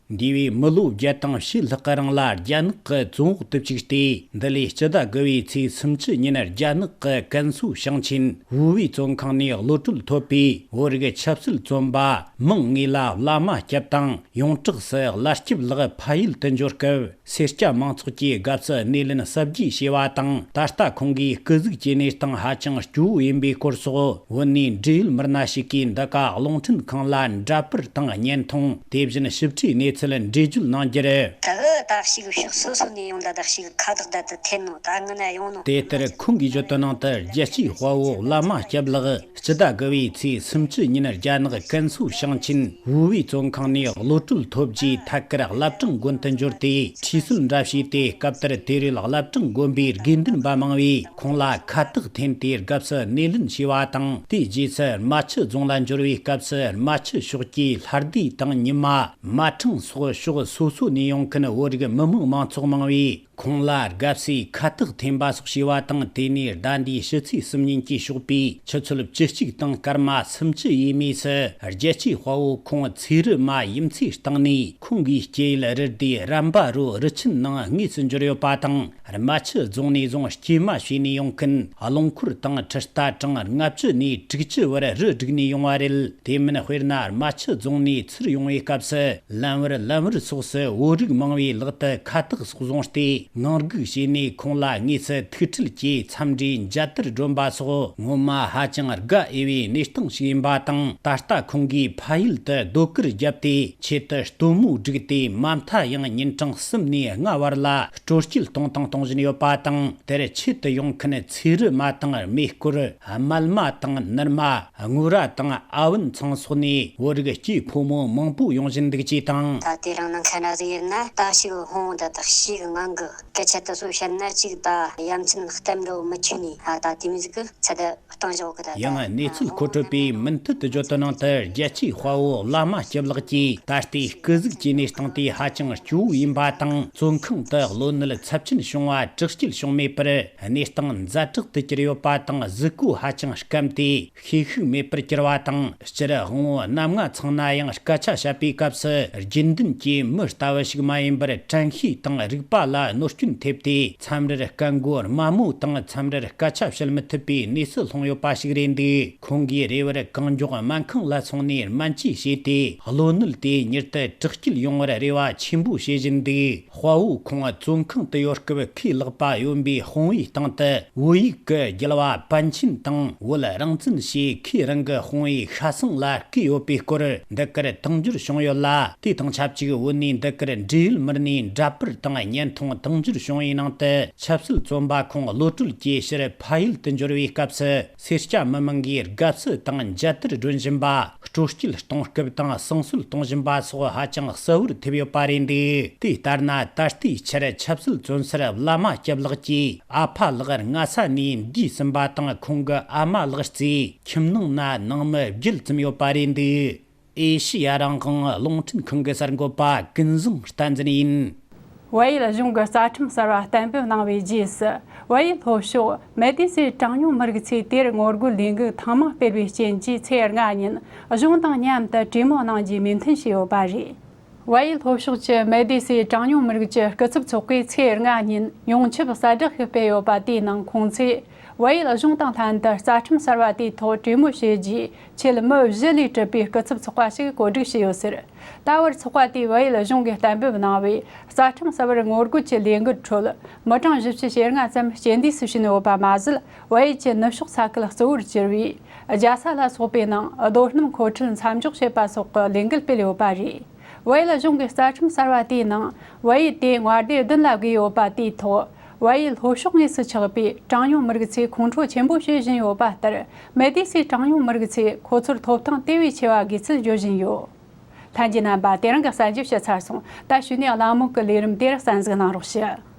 འདས་པའི་མི་ལོ་བརྒྱད་དང་ཕྱེད་ལྷག་གི་རིང་ལ་རྒྱ་ནག་གི་བཙོན་འོག་ཏུ་བཅུག་སྟེ། འདི་ལོའི་སྤྱི་ཟླ་དགུ་བའི་ཚེས་སུམ་ཅུ་ཉིན་རྒྱ་ནག་གི་ཀན་སུའུ་ཞིང་ཆེན་ཝུའུ་ཝེ་བཙོན་ཁང་ནས་གློད་གྲོལ་ཐོབ་པའི་བོད་རིགས་ཆབ་སྲིད་བཙོན་པ་མིང་དངོས་ལ་བླ་མ་སྐྱབས་དང་ཡོངས་གྲགས་སུ་བླ་སྐྱབས་ལགས་ཕ་ཡུལ་དུ་འབྱོར་སྐབས། སེར་སྐྱ་མང་ཚོགས་ཀྱིས་དགའ་བསུ་སྣེ་ལེན་གཟབ་རྒྱས་བྱས་པ་དང་། ད་ལྟ་ཁོང་གི་སྐུ་གཟུགས་ཀྱི་གནས་སྟངས་ཧ་ཅང་སྐྱོ་བོ་ཡིན་པའི་སྐོར་སོགས། བོད་ནས་འབྲེལ་ཡོད་མི་སྣ་ཞིག་གིས་འདི་ག་རླུང་འཕྲིན་ཁང་ལ་འདྲ་པར་དང་བརྙན་ཐུང་། དེ་བཞིན་ཞིབ་ཕྲའི་གནས་ཚུལ་འགྲེལ་བརྗོད་གནང་རྒྱུར། ད་གི་ད་ཞིག་ཕྱོགས་སོ་སོ་ནས་ཡོང་ད་ད་ཞིག་ཁ་བཏགས་ད་ད་འཐེན་ནོ་ད་ངི་ན་ཡོང་ནོ། དེ་ལྟར་ཁོང་གིས་བརྗོད་དོན་ནང་དུ། རྒྱལ་གཅེས་དཔའ་བོ་བླ་མ་སྐྱབས་ལགས་སྤྱི་ཟླ་དགུ་བའི་ཚེས་སུམ་ཅུ་ཉིན་རྒྱ་ནག་ཀན་སུའུ་ཞིང་ཆེན་ཝུའུ་ཝེ་བཙོན་ཁང་ནས་གློད་གྲོལ་ཐོབ་རྗེས། ཐད་ཀར་བླ་བྲང་དགོན་དུ་འབྱོར་ཏེ་ཁྲུས་གསོལ་འདྲ་བྱས་ཏེ། སྐབས་དེར་དེར་ཡོད་བླ་བྲང་དགོན་པའི་དགེ་འདུན་པ་མང་བས་ཁོང་ལ་ཁ་བཏགས་འཐེན་ཏེ་དགའ་བསུ་སྣེ་ལེན་བྱས་པ་དང་། དེའི་རྗེས་སུ་རྨ་ཆུ་རྫོང་ལ་འབྱོར་བའི་སྐབས་སུ། རྨ་ཆུ་ཕྱོགས་ཀྱི་ལྷ་སྡེ་དང་ཉི་མ། མ་ཕྲང་སོགས་ཕྱོགས་སོ་སོ་ནས་ཡོང་མཁན་བོད་རིགས་མི་མང་མང་ཚོགས་མང་བས། ཁོང་ལ་དགའ་བསུའི་ཁ་བཏགས་འཐེན་པ་སོགས་བྱས་པ་དང་། དེ་ནས་ཟླ་འདིའི་ཕྱི་ཚེས་གསུམ་ཉིན་གྱི་ཞོགས་པའི་ཆུ་ཚོད་བཅུ་གཅིག་དང་སྐར་མ་སུམ་ཅུ་ཡས་མས་སུ། རྒྱལ་གཅེས་དཔའ་བོ་ཁོང་ཚེ་རིལ་མ་ཡིབ་མཚེས་བཏང་ནས། ཁོང་གི་སྐྱེས་ཡུལ་རི་སྡེ་རམ་པ་རུ་རི་ཆེན་ནང་དངོས་སུ་འབྱོར་ཡོད་པ་དང་། རྨ་ཆུ་རྫོང་ནས་བཟུང་སྐྱེལ་མ་བྱས་ནས་ཡོང་མཁན་རླངས་འཁོར་དང་ཁྲི་རྟ་གྲངས་ལྔ་བཅུ་ནས་དྲུག་ཅུ་བར་རུ་བསྒྲིགས་ནས་ཡོང་བ་རེད། དེ་མིན་དཔེར་ན། རྨ་ཆུ་རྫོང་ནས་ཚུར་ཡོང་བའི་སྐབས་སུ། ལམ་བར་ལམ་བར་སོགས་སུ་བོད་རིགས་མང་བོའི་ལག་ཏུ་ཁ་བཏགས་སོགས་བཟུང་སྟེ། ངང་སྒུག་བྱས་ནས་ཁོང་ལ་དངོས་སུ་ཐུགས་ཁྲལ་གྱིས་འཚམས་འདྲིའི་མཇལ་དར་སྒྲོན་པ་སོགས། ངོ་མ་ཧ་ཅང་དགའ་འོས་པའི་གནས་སྟངས་ཤིག་ཡིན་པ་དང་། ད་ལྟ་ཁོང་གིས་ཕ་ཡུལ་དུ་སྡོད་གར་བརྒྱབ་སྟེ། ཆེད་དུ་སྟོན་མོ་བསྒྲིགས་ཏེ། མ་མཐའ་ཡང་ཉིན་གྲངས་གསུམ་ནས་ལྔ་བར་ལ་སྤྲོ་སྐྱིད་གཏོང་དང་གཏོང་བཞིན་ཡོད་པ་དང་། དེར་ཆེད་དུ་ཡོང་མཁན་ཚེ་རིལ་མ་དང་། རྨེ་སྐོར། སྨལ་མ་དང་། ནུར་མ། དངུལ་རྭ་དང་། ཨ་བན་ཚང་སོགས་ནས་བོད་རིགས་སྐྱེས་ཕོ་མོ་མང་པོ་ཡོང་བཞིན་འདུག་ཅེས་དང་། ད་དེ་རིང་ནང་ཁ་ན་ཟིག་ཡིན་ན་ད་ཞིག་ཧོང་ད་ད་ཞིག་ངང་གི་སྐད་ཆ་དེ་ཚོ་བཤད་ན་ཅིག་ད་ཡ་མཚན་གཏམ་འདྲ་བོ་མི་ཆུ་ནི་ཨ་ད་དེ་མི་ཟིག་གི་ཚད་ད་གཏོང་བཞག་གི་ད། ཡང་གནས་ཚུལ་མཁོ་སྤྲོད་པས་མུ་མཐུད་དུ་བརྗོད་དོན་ནང་དུ། རྒྱལ་གཅེས་དཔའ་བོ་བླ་མ་སྐྱབས་ལགས་ཀྱིས་ད་ལྟའི་སྐུ་གཟུགས་ཀྱི་གནས་སྟངས་དེ་ཧ་ཅང་སྐྱོ་བོ་ཡིན་པ་དང་། བཙོན་ཁང་དུ་གློད་ནད་ཚབས་ཆེན་བྱུང་བ་དྲག་སྐྱེད་བྱུང་མེད་པར། གནས་སྟངས་ཛ་དྲག་ཏུ་གྱུར་ཡོད་པ་དང་། གཟུགས་པོ་ཧ་ཅང་སྐམ་སྟེ། ཤེད་ཤུགས་མེད་པར་གྱུར་བ་དང་། སྤྱིར་དབང་བོ་རྣམ་ལྔ་ཚང་ན་ཡང་སྐད་ཆ་བཤད་པའི་སྐབས་སུ། རྒྱུན་ལྡན་གྱི་མི་ལྟ་བུ་ཞིག་མ་ཡིན་པར། དྲན་ཤེས་དང་རིག་པ་ལ་གནོད་སྐྱོན་ཐེབས་ཏེ། མཚམས་རེར་སྐད་མགོ་དམའ་མོ་དང་། མཚམས་རེར་སྐད་ཆ་བཤད་མི་ཐུབ་པའི་གནས་སུ་ལྷུང་ཡོད་པ་ཞིག་རེད་འདུག་ཁོང་གིས་རེ་བར་གང་མགྱོགས་སྨན་ཁང་ལ་སོང་ནས་སྨན་བཅོས་བྱས་ཏེ། གློ་ནད་དེ་མྱུར་དུ་དྲག་སྐྱེད་ཡོང་བར་རེ་བ་ཆེན་པོ་བྱེད་བཞིན་འདུག་དཔའ་བོ་ཁོང་བཙོན་ཁང་དུ་ཡོད་སྐབས། ཁོའི་ལག་པ་གཡོན་པའི་དཔུང་པའི་སྟེང་དུ་བོད་ཡིག་གི་རྒྱལ་བ་པཎ་ཆེན་དང་བོད་རང་བཙན་ཞེས་ཁོས་རང་གི་དཔུང་པའི་ཤ་ཟུང་ལ་བརྐོས་ཡོད་པའི་སྐོར་འདི་གར་དུང་འགྱུར་བྱུང་ཡོད་ལ། དེ་དང་ཆབས་ཅིག་བོད་ནས་འདི་གར་འབྲེལ་ཡོད་མི་སྣས་འདྲ་པར་དང་བརྙན་ཐུང་དུང་འགྱུར་བྱུང་བའི་ནང་དུ། ཆབ་སྲིད་བཙོན་པ་ཁོང་གློད་གྲོལ་གྱིས་ཕྱིར་ཕ་ཡུལ་དུ་འབྱོར་བའི་སྐབས་སུ། སེར་སྐྱ་མི་མང་གིས་དགའ་བསུ་དང་མཇལ་དར་སྒྲོན་བཞིན་པ། སྤྲོ་སྐྱིད་གཏོང་སྐབས་དང་བསང་གསོལ་གཏོང་བཞིན་པ་སོགས་ཧ་ཅང་གསལ་བོར་ཐེབས་ཡོད་པ་རེད་འདུག་དེ་ལྟར་ན། ད་ལྟའི་ཆར་ཆབ་སྲིད་བཙོན་ཟུར་བླ་མ་སྐྱབས་ལགས་ཀྱི་ཨ་ཕ་ལགས་སྔ་ས་ནས་འདས་ཟིན་པ་དང་། ཁོང་གི་ཨ་མ་ལགས་ཀྱི་ཁྱིམ་ནང་ན་ནང་མི་བརྒྱད་ཙམ་ཡོད་པ་རེད་འདུག་ཨེ་ཤི་ཡ་རང་དབང་རླུང་འཕྲིན་ཁང་གི་གསར་འགོད་པ་ཀུན་བཟང་བསྟན་འཛིན་ཡིན། བལ་ཡུལ་གཞུང་གི་རྩ་ཁྲིམས་གསར་བ་གཏན་འབེབས་གནང་བའི་རྗེས་སུ། བལ་ཡུལ་ལྷོ་ཕྱོགས་མེ་ཏི་སའི་གྲངས་ཉུང་མི་རིགས་ཚོས་དེར་ངོ་རྒོལ་ལས་འགུལ་ཐེངས་མང་སྤེལ་བའི་རྐྱེན་གྱིས། ཚེས་ལྔ་ཉིན་གཞུང་དང་མཉམ་དུ་གྲོས་མོལ་གནང་རྒྱུའི་མོས་མཐུན་བྱས་ཡོད་པ་རེད། བལ་ཡུལ་ལྷོ་ཕྱོགས་ཀྱི་མེ་ཏི་སའི་གྲངས་ཉུང་མི་རིགས་ཀྱི་སྐུ་ཚབ་ཚོགས་པས་ཚེས་ལྔ་ཉིན་ཡོངས་ཁྱབ་གསལ་བསྒྲགས་ཤིག་སྤེལ་ཡོད་པ། དེའི་ནང་ཁོང་ཚོས་བལ་ཡུལ་གཞུང་དང་ལྷན་དུ་རྩ་ཁྲིམས་གསར་བ་དེའི་ཐོག་གྲོས་མོལ་བྱས་རྗེས། ཆེད་མི་བཞི་ལས་གྲུབ་པའི་སྐུ་ཚབ་ཚོགས་པ་ཞིག་བཀོད་སྒྲིག་བྱས་ཡོད་ཟེར། ད་བར་ཚོགས་པ་དེས་བལ་ཡུལ་གཞུང་གིས་གཏན་འབེབས་གནང་བའི་རྩ་ཁྲིམས་གསར་བར་ངོ་རྒོལ་གྱི་ལས་འགུལ་ཁྲོད། མི་གྲངས་བཞི་བཅུ་ཞེ་ལྔ་ཙམ་རྐྱེན་འདས་སུ་ཕྱིན་ཡོད་པ་མ་ཟད། བལ་ཡུལ་གྱི་ནུབ་ཕྱོགས་ས་ཁུལ་གཙོ་བོར་གྱུར་བའི་རྒྱལ་ས་ལ་སོགས་པའི་ནང་རྡོ་སྣུམ་མཁོ་སྤྲོད་མཚམས་འཇོག་བྱས་པ་སོགས་ཀྱི་ལས་འགུལ་སྤེལ་ཡོད་པ་རེད། བལ་ཡུལ་གཞུང་གི་རྩ་ཁྲིམས་གསར་བ་དེའི་ནང་། བལ་ཡུལ་དེ་མངའ་སྡེ་བདུན་ལ་བགོས་ཡོད་པ་དེའི་ཐོག་བལ་ཡུལ་ལྷོ་ཕྱོགས་དངོས་སུ་ཆགས་པའི་གྲངས་ཉུང་མི་རིགས་ཚོས་ཁོང་ཁྲོ་ཆེན་པོ་བྱེད་བཞིན་ཡོད་པ་ལྟར། མེ་ཏི་སའི་གྲངས་ཉུང་མི་རིགས་ཚོས་ཁོ་ཚོར་ཐོབ་ཐང་དེ་བས་ཆེ་བ་དགོས་ཚུལ་བརྗོད་བཞིན་ཡོད། ལྷན་རྒྱས་རྣམ་པ། དེ་རིང་གི་གསར་འགྱུར་ཞིབ་ཚར་སོང་། ད་གཞུག་ནས་གླེང་མོལ་གྱི་ལས་རིམ་དེར་གསན་གཟིགས་གནང་རོགས་ཞུ།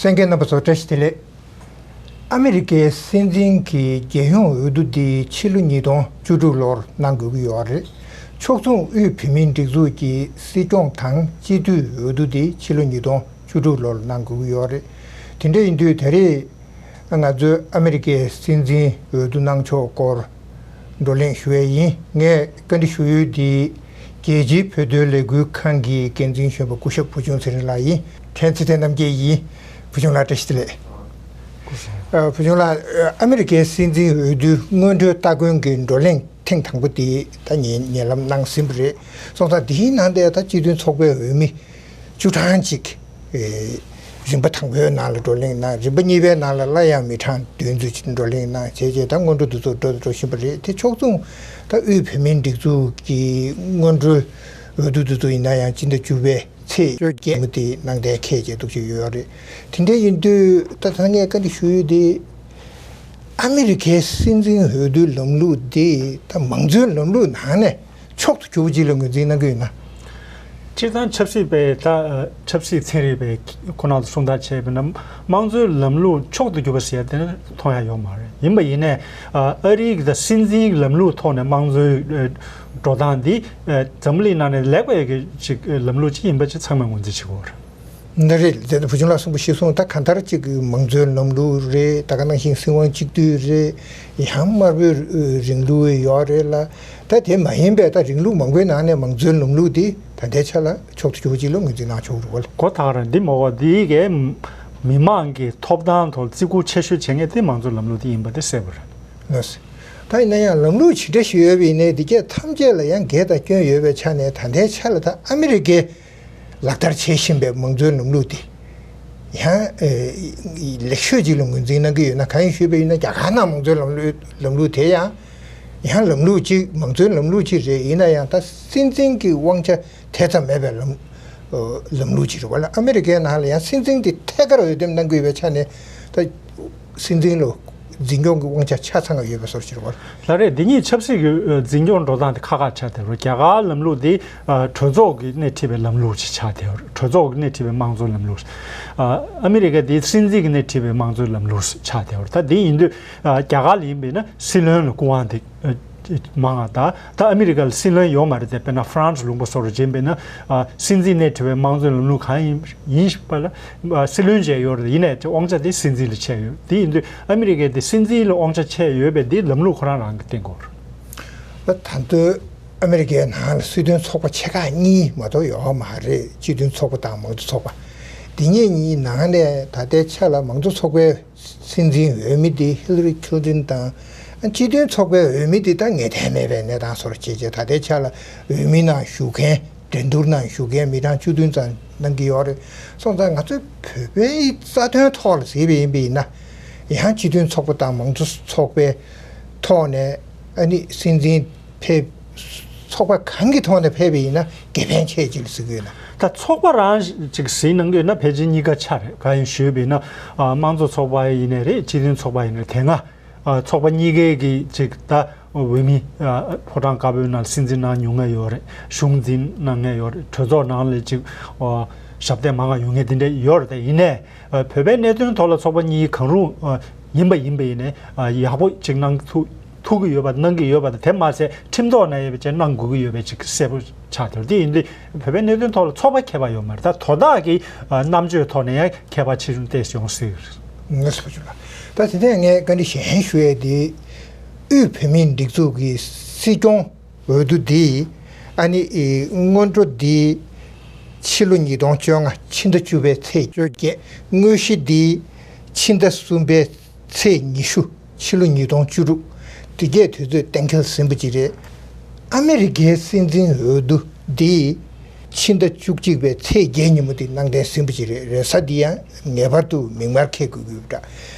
གསན་མཁན་རྣམ་པ་ཚོ་བཀྲ་ཤིས་བདེ་ལེགས། ཨ་མི་རི་ཀའི་སྲིད་འཛིན་གྱི་རྒྱལ་ཡོངས་འོས་བསྡུ་འདི་ཕྱི་ལོ་ཉིས་སྟོང་བཅུ་དྲུག་ལོར་གནང་དགོས་ཀྱི་ཡོད་རེད། ཕྱོགས་མཚུངས་དབུས་བོད་མིའི་སྒྲིག་འཛུགས་ཀྱི་སྲིད་སྐྱོང་དང་སྤྱི་འཐུས་འོས་བསྡུ་འདི་ཕྱི་ལོ་ཉིས་སྟོང་བཅུ་དྲུག་ལོར་གནང་དགོས་ཀྱི་ཡོད་རེད། དེ་འདྲ་ཡིན་དུས་ད་རེས་ང་ཚོས་ཨ་མི་རི་ཀའི་སྲིད་འཛིན་འོས་བསྡུ་གནང་ཕྱོགས་སྐོར་བགྲོ་གླེང་ཞུ་ཡས་ཡིན། ངས་བཀའ་འདྲི་ཞུ་ཡུལ་འདི་རྒྱལ་སྤྱིའི་བོད་དོན་ལས་འགུལ་ཁང་གི་འགན་འཛིན་གཞོན་པ་སྐུ་ཞབས་བུ་ཆུང་ཚེ་རིང་ལགས་ཡིན། ཕྲན་ཚེ་བརྟན་རྣམ་རྒྱལ་ཡིན། བུ་ཆུང་ལགས་བཀྲ་ཤིས་བདེ་ལེགས། ཨ། བུ་ཆུང་ལགས། ཨ། ཨ་མི་རི་ཀའི་སྲིད་འཛིན་འོས་བསྡུའི་སྔོན་འགྲོའི་སྟ་གོན་གྱི་བགྲོ་གླེང་ཐེངས་དང་པོ་དེ་ད་ཉེ་ཉེ་ལམ་གནང་ཟིན་པ་རེད། སོང་ཙང་དེའི་ནང་དེ་ད་སྤྱི་མཐུན་ཚོགས་པའི་འོས་མི་བཅུ་གྲངས་ཅིག་ཨེ། རིམ་པ་དང་པོའི་ནང་ལ་བགྲོ་གླེང་གནང་། རིམ་པ་གཉིས་པའི་ནང་ལ་སླར་ཡང་མི་གྲངས་བདུན་ཙམ་ཅིག་བགྲོ་གླེང་གནང་། བྱས་རྗེས་ད་སྔོན་འགྲོ་འདི་ཚོ་འགྲོ་འགྲོ་བཞིན་པ་རེད། དེ་ཕྱོགས་མཚུངས་ད་དབུས་བོད་མིའི་སྒྲིག་འཛུགས་ཀྱི་སྔོན་འགྲོའི་འོས་བསྡུ་འདི་ཚོ་ཡིན་ན་ཡང་སྤྱི་ཟླ་བཅུ་པའི་ཚེས་བཅོ་བརྒྱད་མོ་དེ་ནང་བསྟན་འཁེལ་བྱས་འདུག་ཅིག་ཡོད་རེད། དེ་འདྲ་ཡིན་དུས་ད་ད་ངས་བཀའ་འདྲི་ཞུ་ཡུལ་དེ། ཨ་མི་རི་ཀའི་སྲིད་འཛིན་འོས་བསྡུའི་ལམ་ལུགས་འདི་ད་མང་གཙོའི་ལམ་ལུགས་ནང་ནས་མཆོག་ཏུ་གྱུར་པ་ཅིག་ལ་ངོས་འཛིན་གནང་གི་ཡོད་ན། སྤྱིར་བཏང་ཆབ་སྲིད་པས་ད་ཆབ་སྲིད་ཚན་རིག་པས་ཁོ་ན་ཚོ་གསུང་ཐག་བཅད་པ་ན་དམངས་གཙོའི་ལམ་ལུགས་མཆོག་ཏུ་གྱུར་པ་ཟེར་ཡ་དེ་ནི་མཐོང་ཡ་ཡོད་མ་རེད། ཡིན་པ་ཡིན་ནའི་ཨ་རིའི་གི་ད་སྲིད་འཛིན་ལམ་ལུགས་ཐོག་ནས་དམངས་གཙོའི་འགྲོ་སྟངས་འདི་འཛམ་བུ་གླིང་ནང་ནས་ལེགས་པའི་གི་ཅིག་ལམ་ལུགས་ཅིག་ཡིན་པ་ཅིག་ཚང་མས་ངོས་འཛིན་བྱེད་ཀྱི་ཡོད་རེད། འདི་རེད། དེ་ནི་བུ་ཆུང་ལགས་གསུངས་པ་གཞིར་བཟུང་ད་གང་ལྟར་ཅིག་གི་མང་གཙོའི་ལམ་ལུགས་རེད། ད་ག་ནང་བཞིན་སྲིད་དབང་གཅིག་སྡུད་རེད། ཡང་དམར་པོའི་རིང་ལུགས་ཡོད་རེད་ལ། ད་དེ་མ་ཡིན་པའི་ད་རིང་ལུགས་མང་པོའི་ནང་ནས་མང་གཙོའི་ལམ་ལུགས་འདི་ད་ལྟའི་ཆ་ལ་མཆོག་ཏུ་གྱུར་པ་ཅིག་ལ་ངོས་འཛིན་གནང་ཆོག་རེད་བ། གོ་ཐག་རང་འདི་མོ་བ་འདི་གའི་མི་མང་གི་ཐོབ་ཐང་ཐོག་བརྩི་བཀུར་ཆེ་ཤོས་བྱེད་མཁན་དེ་མང་གཙོའི་ལམ་ལུགས་དེ་ཡིན་པ་དེ་གསལ་པོ་རེད། ལགས་སོ། ད་ཡིན་ན་ཡང་ལམ་ལུགས་ཇི་འདྲ་ཞིག་ཡོད་པ་ཡིན་ནའི་འདི་གས་ཐམས་ཅད་ལ་ཡང་འགལ་དང་སྐྱོན་ཡོད་པའི་ཆ་ནས་ད་ལྟའི་ཆ་ལ་ད་ཨ་མི་རི་ཀའི་ལག་བསྟར་བྱེད་བཞིན་པའི་མང་གཙོའི་ལམ་ལུགས་དེ་ཡང་ཨེ་ལེགས་ཤོས་ཅིག་ལ་ངོས་འཛིན་གནང་གི་ཡོད་ན། གང་ཡིན་ཞུས་པ་ཡིན་ན་རྒྱ་གར་ནང་མང་གཙོའི་ལམ་ལུགས་ལམ་ལུགས་དེ་ཡང་ཡང་ལམ་ལུགས་ཅིག་མང་གཙོའི་ལམ་ལུགས་ཅིག་རེད། ཡིན་ན་ཡང་ད་སྲིད་འཛིན་གྱི་དབང་ཆ་དེ་ཙམ་མེད་པའི་ལམ་ལམ་ལུགས་ཅིག་རེད་བ་ལ། ཨ་མི་རི་ཀའི་ནང་ལ་ཡང་སྲིད་འཛིན་དེ་ཐད་ཀར་འོས་འདེམས་གནང་གི་ཡོད་པའི་ཆ་ནས་ད་སྲིད་འཛིན་ལ་འཛིན་སྐྱོང་གི་དབང་ཆ་ཆ་ཚང་ཡོད་པའི་བཟོ་འདྲ་ཅིག་རེད་བ་ལ། ལགས་རེད། འདི་གཉིས་ཆབ་སྲིད་ཀྱི་འཛིན་སྐྱོང་འགྲོ་སྟངས་དེ་ཁ་ཁ་ཆགས་བསྡད་རེད། རྒྱ་གར་ལམ་ལུགས་དེ་གྲོས་ཚོགས་ཀྱིས་སྣེ་ཁྲིད་པའི་ལམ་ལུགས་ཅིག་ཆགས་བསྡད་རེད། གྲོས་ཚོགས་ཀྱིས་སྣེ་ཁྲིད་པའི་དམངས་གཙོའི་ལམ་ལུགས། ཨ་མི་རི་ཀ་དེ་སྲིད་འཛིན་གྱིས་སྣེ་ཁྲིད་པའི་དམངས་གཙོའི་ལམ་ལུགས་ཆགས་བསྡད་རེད། ད་དེ་ཡིན་དུས་རྒྱ་གར་ལ་ཡིན་པས་ན་སྲིད་བློན་ལ་སྐུ་དབང་དེ་མང་བ་དང་། ད་ཨ་མི་རི་ཀ་ལ་སྲིད་བློན་ཡོད་མ་རེད་དེ། དཔེར་ན་ཧྥ་རན་སི་ལུང་པ་སོགས་ལ་བྱིན་པས་ན་སྲིད་འཛིན་སྣེ་ཁྲིད་པའི་དམངས་གཙོའི་ལམ་ལུགས་གང་ཡིན་ཡིན་པ་ལ་སྲིད་བློན་བྱས་ཡོད་རེད། ཡིན་ནའི་དབང་ཆ་དེ་སྲིད་འཛིན་ལ་ཆད་ཡོད། དེ་ཡིན་དུས་ཨ་མི་རི་ཀའི་དེ་སྲིད་འཛིན་ལ་དབང་ཆ་ཆད་ཡོད་པའི་དེ་ལམ་ལུགས་ཁོ་རང་རང་གིས་བསྟན་དགོས་རེད། ད་ལྟ་ཨ་མི་རི་ཀའི་ནང་ལ་སྲིད་དོན་ཚོགས་པ་ཆེ་ཁག་གཉིས་མ་གཏོགས་ཡོད་མ་རེད། སྤྱི་མཐུན་ཚོགས་པ་དང་མང་གཙོ་ཚོགས་པ། འདི་གཉིས་གཉིས་ནང་ནས་ད་ལྟའི་ཆ་ལ་མང་གཙོ་ཚོགས་པའི་སྲིད་འཛིན་འོས་མི་དེ་ཧི་ལ་རི་ཁིལ་ཏིན་དང་། སྤྱི་མཐུན་ཚོགས་པའི་འོས་མི་དེ་ད་ངེས་གཏན་མེད་པའི་གནས་སྟངས་བཟོ་འདྲ་བྱས་རྗེས་ད་ལྟའི་ཆ་ལ་འོས་མི་ནང་ཞུགས་མཁན། འགྲན་བསྡུར་ནང་ཞུགས་མཁན་མི་གྲངས་བཅུ་བདུན་ཙམ་གནང་གི་ཡོད་རེད། སོང་ཙང་ང་ཚོའི་བོད་པའི་རྩ་དོན་ཐོག་ལ་གཟིགས་པ་ཡིན་པ་ཡིན་ན། ཡང་སྤྱི་མཐུན་ཚོགས་པ་དང་མང་གཙོ་ཚོགས་པའི་ཐོག་ནས་ཨ་ནི་སྲིད་འཛིན་ཕེབས། ཚོགས་པ་གང་གི་ཐོག་ནས་ཕེབས་པ་ཡིན་ན་དགེ་ཕན་ཆེ་ཅིག་ལ་གཟིགས་ཀྱི་ཡོད་ན། ད་ཚོགས་པ་རང་ཅིག་གཟིགས་གནང་གི་ཡོད་ན་ཕལ་ཆེར་གཉིས་ཀ་ཆ་རེད། གང་ཡིན་ཞུས་པ་ཡིན་ན། ཨ་དམངས་གཙོ་ཚོགས་པ་ཡིན་ནའི་རེད། སྤྱི་མཐུན་ཚོགས་པ་ཡིན་ནའི་རེད། དེ་སྔ་ཨ་ཚོགས་པ་གཉིས་ཀའི་གི་ཅིག་ད་འོས་མི་ཨ་ཕོ་བྲང་དཀར་པོའི་ནང་སྲིད་འཛིན་གནང་མྱོང་མཁན་ཡོད་རེད། གཞུང་འཛིན་གནང་མཁན་ཡོད་རེད། གྲོས་ཚོགས་ནང་ལ་ཅིག་ཨ་ཞབས་སྟེགས་མང་བ་ཡོང་མཁན་དེ་འདྲ་ཡོད་རེད། དེ་ཡིན་ནའི་ཨ་བོད་པའི་གནད་དོན་ཐོག་ལ་ཚོགས་པ་གཉིས་གང་རུང་ཨ་ཡིན་པ་ཡིན་པ་ཡིན་ནའི་ཨ་ཡག་པོ་ཅིག་གནང་ཐུབ་ཐུབ་ཀྱི་ཡོད་པ་གནང་གི་ཡོད་པ་དང་། དེ་མ་ཟད་ཁྲིམས་ཐོག་ནས་ཡོད་པ་ཅིག་གནང་དགོས་ཀྱི་ཡོད་པ་ཅིག་གསལ་པོ་ཆགས་ཐུབ། དེ་ཡིན་དུས་བོད་པའི་གནད་དོན་ཐོག་ལ་ཚོགས་པ་ཁྱད་པར་ཡོད་མ་རེད། ད་དོ་བདག་གི་ཨ་རྣམ་དཔྱོད་ཐོག་ནས་ཡང་ཁྱད་པར་ཆེ་ཆུང་ཏོག་ཙམ་ཡོང་སྲིད་ཀྱི་རེད། ངས་སོ་ཞུ་ལ། ད་དེ་ནས་ངས་བཀའ་འདྲི་གཞན་ཞུ་ཡས་དེ། དབུས་བོད་མིའི་སྒྲིག་འཛུགས་ཀྱི་སྲིད་སྐྱོང་འོས་བསྡུ་འདི་ཨ་ནི་ཨེ་སྔོན་འགྲོ་འདི་ཕྱི་ལོ་ཉིས་སྟོང་བཅོ་ལྔ་ཕྱི་ཟླ་བཅུ་པའི་ཚེས་བཅོ་བརྒྱད། དངོས་གཞི་འདི་ཕྱི་ཟླ་གསུམ་པའི་ཚེས་ཉི་ཤུ་ཕྱི་ལོ་ཉིས་སྟོང་བཅུ་དྲུག་དེ་གའི་དུས་ཚོད་གཏན་འཁེལ་ཟིན་པ་ཅིག་རེད། ཨ་མི་རི་ཀའི་སྲིད་འཛིན་འོས་བསྡུ་འདི་ཕྱི་ཟླ་བཅུ་གཅིག་པའི་ཚེས་བརྒྱད་ཉིན་མོ་དེ་གནང་གཏན་ཟིན་པ་ཅིག་རེད། རེས་གཟའ་འདི་ཡང་ངེས་པར་དུ་མིག་དམར་འཁེལ་དགོས་ཀྱི་ཡོད་པ་འདྲ།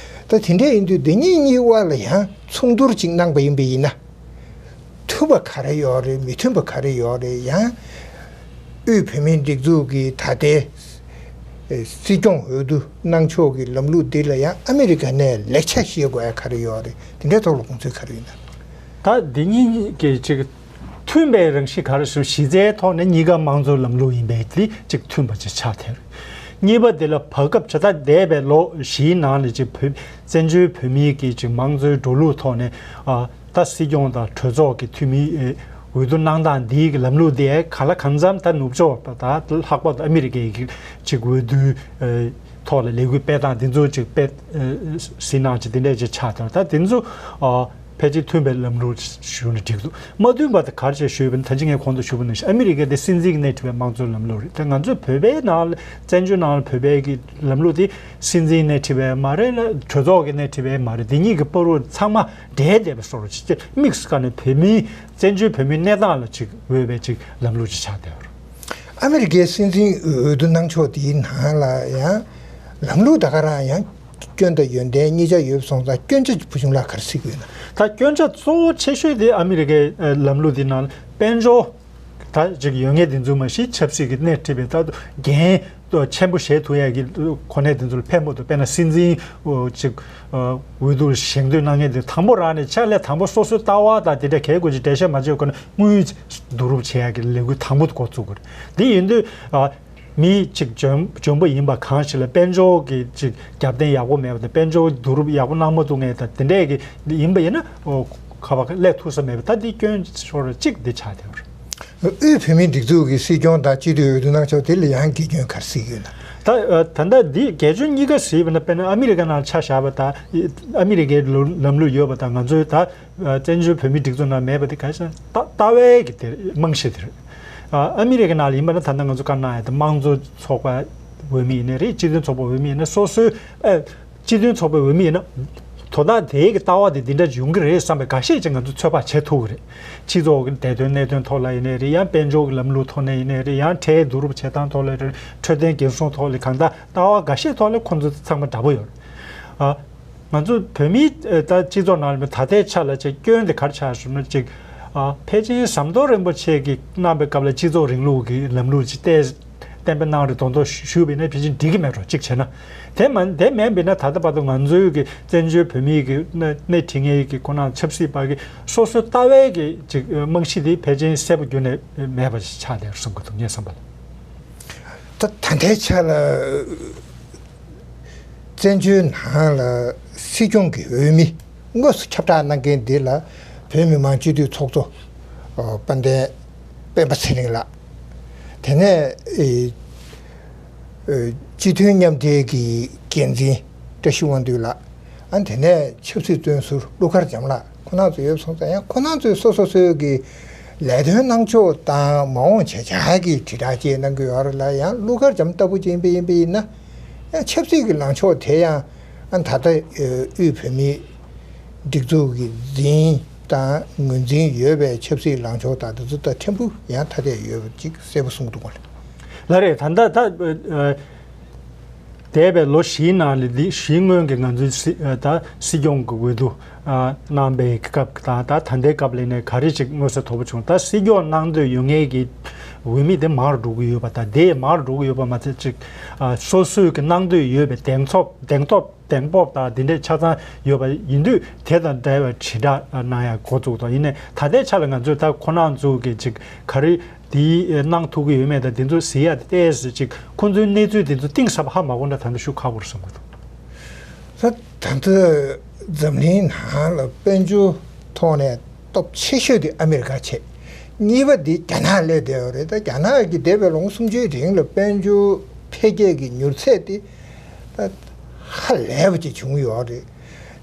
ད་དེ་འདྲ་ཡིན་དུས་འདི་གཉིས་གཉིས་དབར་ལ་ཡང་མཚུངས་བསྡུར་ཅིག་གནང་པ་ཡིན་པ་ཡིན་ན། མཐུན་པ་ག་རེ་ཡོད་རེད། མི་མཐུན་པ་ག་རེ་ཡོད་རེད། ཡང་དབུས་བོད་མིའི་སྒྲིག་འཛུགས་ཀྱི་ད་ལྟའི་སྲིད་སྐྱོང་འོས་བསྡུ་གནང་ཕྱོགས་ཀྱི་ལམ་ལུགས་འདི་ལ་ཡང་ཨ་མི་རི་ཀ་ནས་ལེགས་ཆ་བཞེས་དགོས་ཡ་ག་རེ་ཡོད་རེད། དེ་འདྲའི་ཐོག་ལ་དགོངས་ཚུལ་ག་རེ་ཡོད་ན། ད་འདི་གཉིས་ཀྱི་ཅིག་མཐུན་པའི་རང་བཞིན་ག་རེ་ཞུ། གཞི་རྩའི་ཐོག་ནས་གཉིས་ཀ་དམངས་གཙོའི་ལམ་ལུགས་ཡིན་པས་དེ་ཅིག་མཐུན་པ་ཅིག་ཆགས་ཐལ། གཉིས་པ་དེ་ལ་བར་སྐབས་ཆ་ད་འདས་པའི་ལོ་བཞིའི་ནང་ལ་ཅིག་བོད་བཙན་བྱོལ་བོད་མིའི་གི་ཅིག་དམངས་གཙོའི་འགྲོ་ལུགས་ཐོག་ནས་ཨ་ད་སྲིད་སྐྱོང་དང་གྲོས་ཚོགས་ཀྱི་འཐུས་མི་ཨེ་འོས་བསྡུ་གནང་སྟངས་འདིའི་གི་ལམ་ལུགས་འདི་ག་ལ་གང་འཚམ་ད་ནུབ་ཕྱོགས་པ་དང་ལྷག་པར་དུ་ཨ་མི་རི་ཀའི་གི་ཅིག་འོས་བསྡུའི་ཨེ་ཐོག་ལ་ལས་འགུལ་སྤེལ་སྟངས་འདི་ཚོ་ཅིག་སྤེལ་ཨེ་ཟིན་གནང་ཅིག་འདི་འདྲས་ཅིག་ཆགས་དང་ད་འདི་ཚོ་ཨ། ཕལ་ཆེར་མཐུན་པའི་ལམ་ལུགས་ཞུས་ན་འགྲིག་འདུག་མ་མཐུན་པ་དེ་ག་རེ་བྱས་ཞུས་པ་ན་ད་ཅི་ངས་གོང་དུ་ཞུས་པ་ནང་བཞིན་ཨ་མི་རི་ཀ་དེ་སྲིད་འཛིན་གྱིས་སྣེ་ཁྲིད་པའི་དམངས་གཙོའི་ལམ་ལུགས་རེད། ད་ང་ཚོའི་བོད་པའི་ནང་ལ་བཙན་བྱོལ་ནང་ལ་བོད་པའི་གི་ལམ་ལུགས་དེ་སྲིད་འཛིན་སྣེ་ཁྲིད་པའི་མ་རེད་ལ་གྲོས་ཚོགས་ཀྱིས་སྣེ་ཁྲིད་པའི་མ་རེད། དེ་གཉིས་ཀྱི་བར་དུ་ཚང་མ་འདྲེས་བསྡད་པའི་བཟོ་འདྲ་ཅིག་དམིགས་སུ་བཀར་ནས་བོད་མིའི་བཙན་བྱོལ་བོད་མིའི་གནས་སྟངས་ལ་ཅིག་འོས་པའི་ཅིག་ལམ་ལུགས་ཅིག་ཆགས་བསྡད་པ་རེད། ཨ་མི་རི་ཀའི་སྲིད་འཛིན་འོས་བསྡུ་གནང་ཕྱོགས་དེའི་ནང་ལ་ཡང་ལམ་ལུགས་ད་ག་རང་ཡང་། སྐྱོན་དང་ཡོན་ཏན་གཉིས་ཆ་ཡོད་སོང་ཙང་སྐྱོན་ཆ་བུ་ཆུང་ལགས་ག་རེ་གཟིགས་ཡོད་ན། ད་སྐྱོན་ཆ་གཙོ་བོ་ཆེ་ཤོས་དེ་ཨ་མི་རི་ཀའི་ཨ་ལམ་ལུགས་འདི་ནང་དཔལ་འབྱོར་ད་ཅིག་ཡོད་ངེས་འདི་ཚོ་མ་གཞི་ཆབ་སྲིད་ཀྱི་སྣེ་ཁྲིད་པའི་ད་འགན་ཆེན་པོ་བཞེས་ཐུབ་ཡས་ཀྱི་གོ་གནས་འདི་ཚོ་ལ་ཕན་པོ་འདུག་དཔེར་ན་སྲིད་འཛིན་ཅིག་འོས་བསྡུ་བཞེངས་འདོད་གནང་མཁན་དེ་དང་པོ་རང་ནས་ཕྱག་ལས་དང་པོ་སོ་སོའི་ལྟ་བ་དང་དེ་འདྲ་གལ་དགོས་ཀྱི་འགྲེལ་བཤད་མ་བྱས་གོང་ནས་དངུལ་བསྡུ་རུབ་བྱེད་ཡས་ཀྱི་ལས་འགུལ་དང་པོ་འགོ་བཙུགས་དགོས་རེད། འདི་ཡིན་དུས་ཨ། མི་གཅིག་འཇོན་འཇོན་པོ་ཡིན་པ་གང་ཞིག་ལ་དཔལ་འབྱོར་གྱི་ཅིག་རྒྱབ་རྟེན་ཡག་པོ་མེད་པ་དང་དཔལ་འབྱོར་བསྡུ་རུབ་ཡག་པོ་གནང་མ་ཐུབ་མཁན་དང་དེ་འདྲས་ཀྱི་ཡིན་པ་ཡིན་ན་ཨོ་ཁ་བ་སླེབས་ཐུབ་ས་མེད་པ་ད་འདི་སྐྱོན་ཤོར་གཅིག་འདི་ཆགས་བསྡད་པ་རེད། དབུས་བོད་མིའི་སྒྲིག་འཛུགས་ཀྱི་སྲིད་སྐྱོང་དང་སྤྱི་འཐུས་འོས་བསྡུ་གནང་ཕྱོགས་དེ་ལ་ཡང་དགེ་སྐྱོན་ག་རེ་གཟིགས་ཡོད་ན། ད་ད་ལྟ་འདི་དགེ་སྐྱོན་གཉིས་ཀ་གཟིགས་པ་ན་དཔེར་ན་ཨ་མི་རི་ཀ་ནང་ཆ་བཞག་པ་དང་ཨ་མི་རི་ཀའི་ལམ་ལུགས་ཡོད་པ་དང་ང་ཚོའི་ད། བཙན་བྱོལ་བོད་མིའི་སྒྲིག་འཛུགས་ནང་མེད་པ་དེ་ག་རེ་ཟེར་ན་ལྟ་ལྟ་བའི་གི་དེ་རྨང་གཞི་དེ་རེད། ཨ་མི་རི་ཀའི་ནང་ལ་ཡིན་པ་ན་ད་ལྟ་ང་ཚོ་བཀའ་གནང་ཡ་དེ་དམངས་གཙོ་ཚོགས་པ་འོས་མི་ཡིན་ནའི་རེད། སྤྱི་མཐུན་ཚོགས་པ་འོས་མི་ཡིན་ན་སོ་སོའི་ཨ་སྤྱི་མཐུན་ཚོགས་པའི་འོས་མི་ཡིན་ན་དོ་བདག་དེའི་གི་ལྟ་བ་དེ་འདི་འདྲ་ཡོང་གི་རེད་བསམ་པའི་འགའ་ཤས་ཅིག་ང་ཚོ་ཚོད་དཔག་བྱེད་ཐུབ་གི་རེད། སྤྱི་ཚོགས་ཀྱི་བདེ་དོན་གནད་དོན་ཐོག་ལ་ཡིན་ནའི་རེད། ཡང་དཔལ་འབྱོར་གྱི་ལམ་ལུགས་ཐོག་ནས་ཡིན་ནའི་རེད། ཡང་ཁྲལ་བསྡུ་རུབ་བྱེད་སྟངས་ཐོག་ལ་རེད། འཕྲོད་བསྟེན་འགན་སྲུང་ཐོག་ལ་གང་ལྟར་ལྟ་བ་འགའ་ཤས་ཐོག་ལ་ཁོང་ཚོ་ཚང་མ་འདྲ་པོ་ཡོད་རེད། ཨ། ང་ཚོ་བོད་མིའི་ཨ་ད་སྤྱི་ཚོགས་ནང་ལ་ད་ལྟའི་ཆ་ལ་ཅིག་སྐྱོན་དེ་ག་རེ་ཆགས་ཞུ་ན་ཅིག་ཨ་ཕལ་ཆེར་ཟམ་གདོང་རིན་པོ་ཆེ་གིས་གནང་པའི་སྐབས་ལ་སྤྱི་ཚོགས་རིང་ལུགས་ཀྱི་ལམ་ལུགས་ཅིག་གཏན་གཏན་འབེབས་གནང་རེད་མདོག་མདོག་ཞུས་པ་ཡིན་ན་ཕལ་ཆེར་འགྲིག་གི་མེད་འགྲོ་གཅིག་བྱས་ན། དེ་མ་དེ་མིན་པ་ཡིན་ན་ད་ལྟ་བར་དུ་ང་ཚོའི་གི་བཙན་བྱོལ་བོད་མིའི་གི་སྣེ་སྣེ་ཁྲིད་མཁན་གྱི་ཁོ་ན་ཆབ་སྲིད་པ་གི་སོ་སོའི་ལྟ་བའི་གི་ཅིག་རྨང་གཞི་དེ་ཕལ་ཆེར་གསལ་པོ་གྱུར་ནས་མེད་པ་ཞིག་ཆགས་བསྡད་བསམ་གྱི་འདུག་ངས་བསམ་པ་ལ། ད་ད་ལྟའི་ཆ་ལ། བཙན་བྱོལ་ནང་ལ་སྲིད་སྐྱོང་གི་འོས་མི་དངོས་སུ་ཁྱབ་བསྒྲགས་གནང་མཁན་འདི་ལ་བོད་མི་མང་སྤྱི་འཐུས་ཚོགས་གཙོ་ཨ་དཔལ་ལྡན་སྤེན་པ་ཚེ་རིང་ལགས། དེ་ནས་ཨེ་ཨེ་སྤྱི་མཐུན་མཉམ་འབྲེལ་གྱི་འགན་འཛིན་བཀྲ་ཤིས་དབང་འདུས་ལགས། ཨ་དེ་ནས་ཆབ་སྲིད་བཙོན་ཟུར་ཀླུ་མཁར་བྱམས་ལགས། ཁོ་རང་ཚོ་ཡོད་སོང་ཙང་ཡང་ཁོ་རང་ཚོས་སོ་སོ་སོའི་གི་ལས་དོན་གནང་ཕྱོགས་དང་མ་འོངས་བྱེད་འཆར་གྱི་དྲིལ་བསྒྲགས་བཅས་གནང་གི་ཡོད་རེད་ལ། ཡང་ཀླུ་མཁར་བྱམས་ལྟ་བུ་ཅིག་ཡིན་པ་ཡིན་པ་ཡིན་ན་ཡང་ཆབ་སྲིད་ཀྱི་ལངས་ཕྱོགས་དེ་ཡང་ཨ་ད་ལྟ་དབུས་བོད་མིའི་སྒྲིག་འཛུགས་ཀྱི་འཛིན་དང་ངོས་འཛིན་ཡོད་པའི་ཆབ་སྲིད་ལངས་ཕྱོགས་དང་དེ་ཚོ་དང་ཕྲན་བུ་ཡང་ཐ་དད་ཡོད་པ་ཅིག་གསལ་པོ་གསུངས་འདུག་ག་ལགས་རེད། ད་ལྟ་ད། འདས་པའི་ལོ་བཞིའི་ནང་ལ་འདི་བཞིའི་སྔོན་གྱི་ང་ཚོའི་སྲི་ཨ་ད་སྲིད་སྐྱོང་གི་འོས་བསྡུ་ཨ་གནང་པའི་སྐབས་དང་ད་ད་ལྟའི་སྐབས་ལ་ནས་ག་རེ་ཅིག་མངོན་གསལ་དོད་པོ་བྱུང་། ད་སྲིད་སྐྱོང་གནང་འདོད་ཡོད་མཁན་གྱི་འོས་མི་དེ་མང་རུ་འགྲོ་གི་ཡོད་པ་དང་དེ་མང་རུ་འགྲོ་གི་ཡོད་པ་མ་ཚད་ཅིག་ཨ་སོ་སོས་ཀྱི་གནང་འདོད་ཡོད་པའི་གདེང་ཚོད་གདེང་ཐོབ་གདེང་སྤོབས་དང་དེ་འདྲའི་ཆ་ཚང་ཡོད་པ་ཡིན་དུས་དེ་དང་འབྲེལ་བའི་དྲིལ་བསྒྲགས་གནང་ཡག་འགོ་བཙུགས་དང་། ཡིན་ནའི་ད་ལྟའི་ཆ་ལ་ང་ཚོས་ད་ཁོ་རང་ཚོ་གི་ཅིག་ག་རེ། དེའི་གནང་ཐུབ་ཀྱི་ཡོད་མེད་དང་དེ་ཚོ་གཟིགས་ཡ་དེ་ཏོག་ཙམ་ཅིག་ཁོང་ཚོའི་གནས་ཚུལ་དེ་ཚོ་གཏིང་ཟབ་ཧ་མ་གོ་ན་ད་ལྟ་ཤུགས་ཁག་པོ་རེད་བསམ་གྱི་འདུག་ད་ད་ལྟ་འཛམ་གླིང་ནང་ལ་དཔལ་འབྱོར་ཐོག་ནས་སྟོབས་ཆེ་ཤོས་དེ་ཨ་མི་རི་ཀ་བྱས། གཉིས་པ་དེ་རྒྱ་ནག་སླེབས་བསྡད་ཡོད་རེད། ད་རྒྱ་ནག་གི་འདས་པའི་ལོ་ངོ་སུམ་ཅུའི་རིང་ལ་དཔལ་འབྱོར་འཕེལ་རྒྱས་ཀྱི་མྱུར་ཚད་དེ་ད་ཧ་ལས་པ་ཅིག་བྱུང་ཡོད་རེད།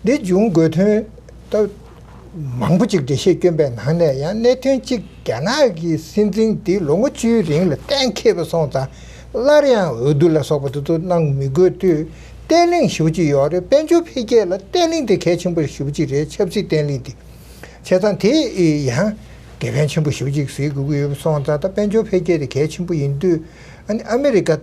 འདི་འབྱུང་དགོས་དོན་ད། མང་པོ་ཅིག་འགྲེལ་བཤད་བསྐྱོན་པའི་ནང་ནས་ཡང་གནད་དོན་གཅིག་རྒྱ་ནག་གི་སྲིད་འཛིན་འདི་ལོ་ངོ་བཅུའི་རིང་ལ་གཏན་འཁེལ་བ་སོང་ཙང་སླར་ཡང་འོས་བསྡུ་ལ་སོགས་པ་དེ་ཚོ་གནང་མི་དགོས་དུས་བརྟན་ལྷིང་ཞེ་པོ་ཅིག་ཡོད་རེད། དཔལ་འབྱོར་འཕེལ་རྒྱས་ལ་བརྟན་ལྷིང་དེ་གལ་ཆེན་པོ་ཞེ་པོ་ཅིག་རེད། ཆབ་སྲིད་བརྟན་ལྷིང་དེ་བྱས་ཙང་དེ་ཡང་དགེ་ཕན་ཆེན་པོ་ཞེ་པོ་ཅིག་གཟིགས་དགོས་ཀྱི་ཡོད་པ་སོང་ཙང་ད་དཔལ་འབྱོར་འཕེལ་རྒྱས་དེ་གལ་ཆེན་པོ་ཡིན་དུས་ཨ་ནི་ཨ་མི་རི་ཀ་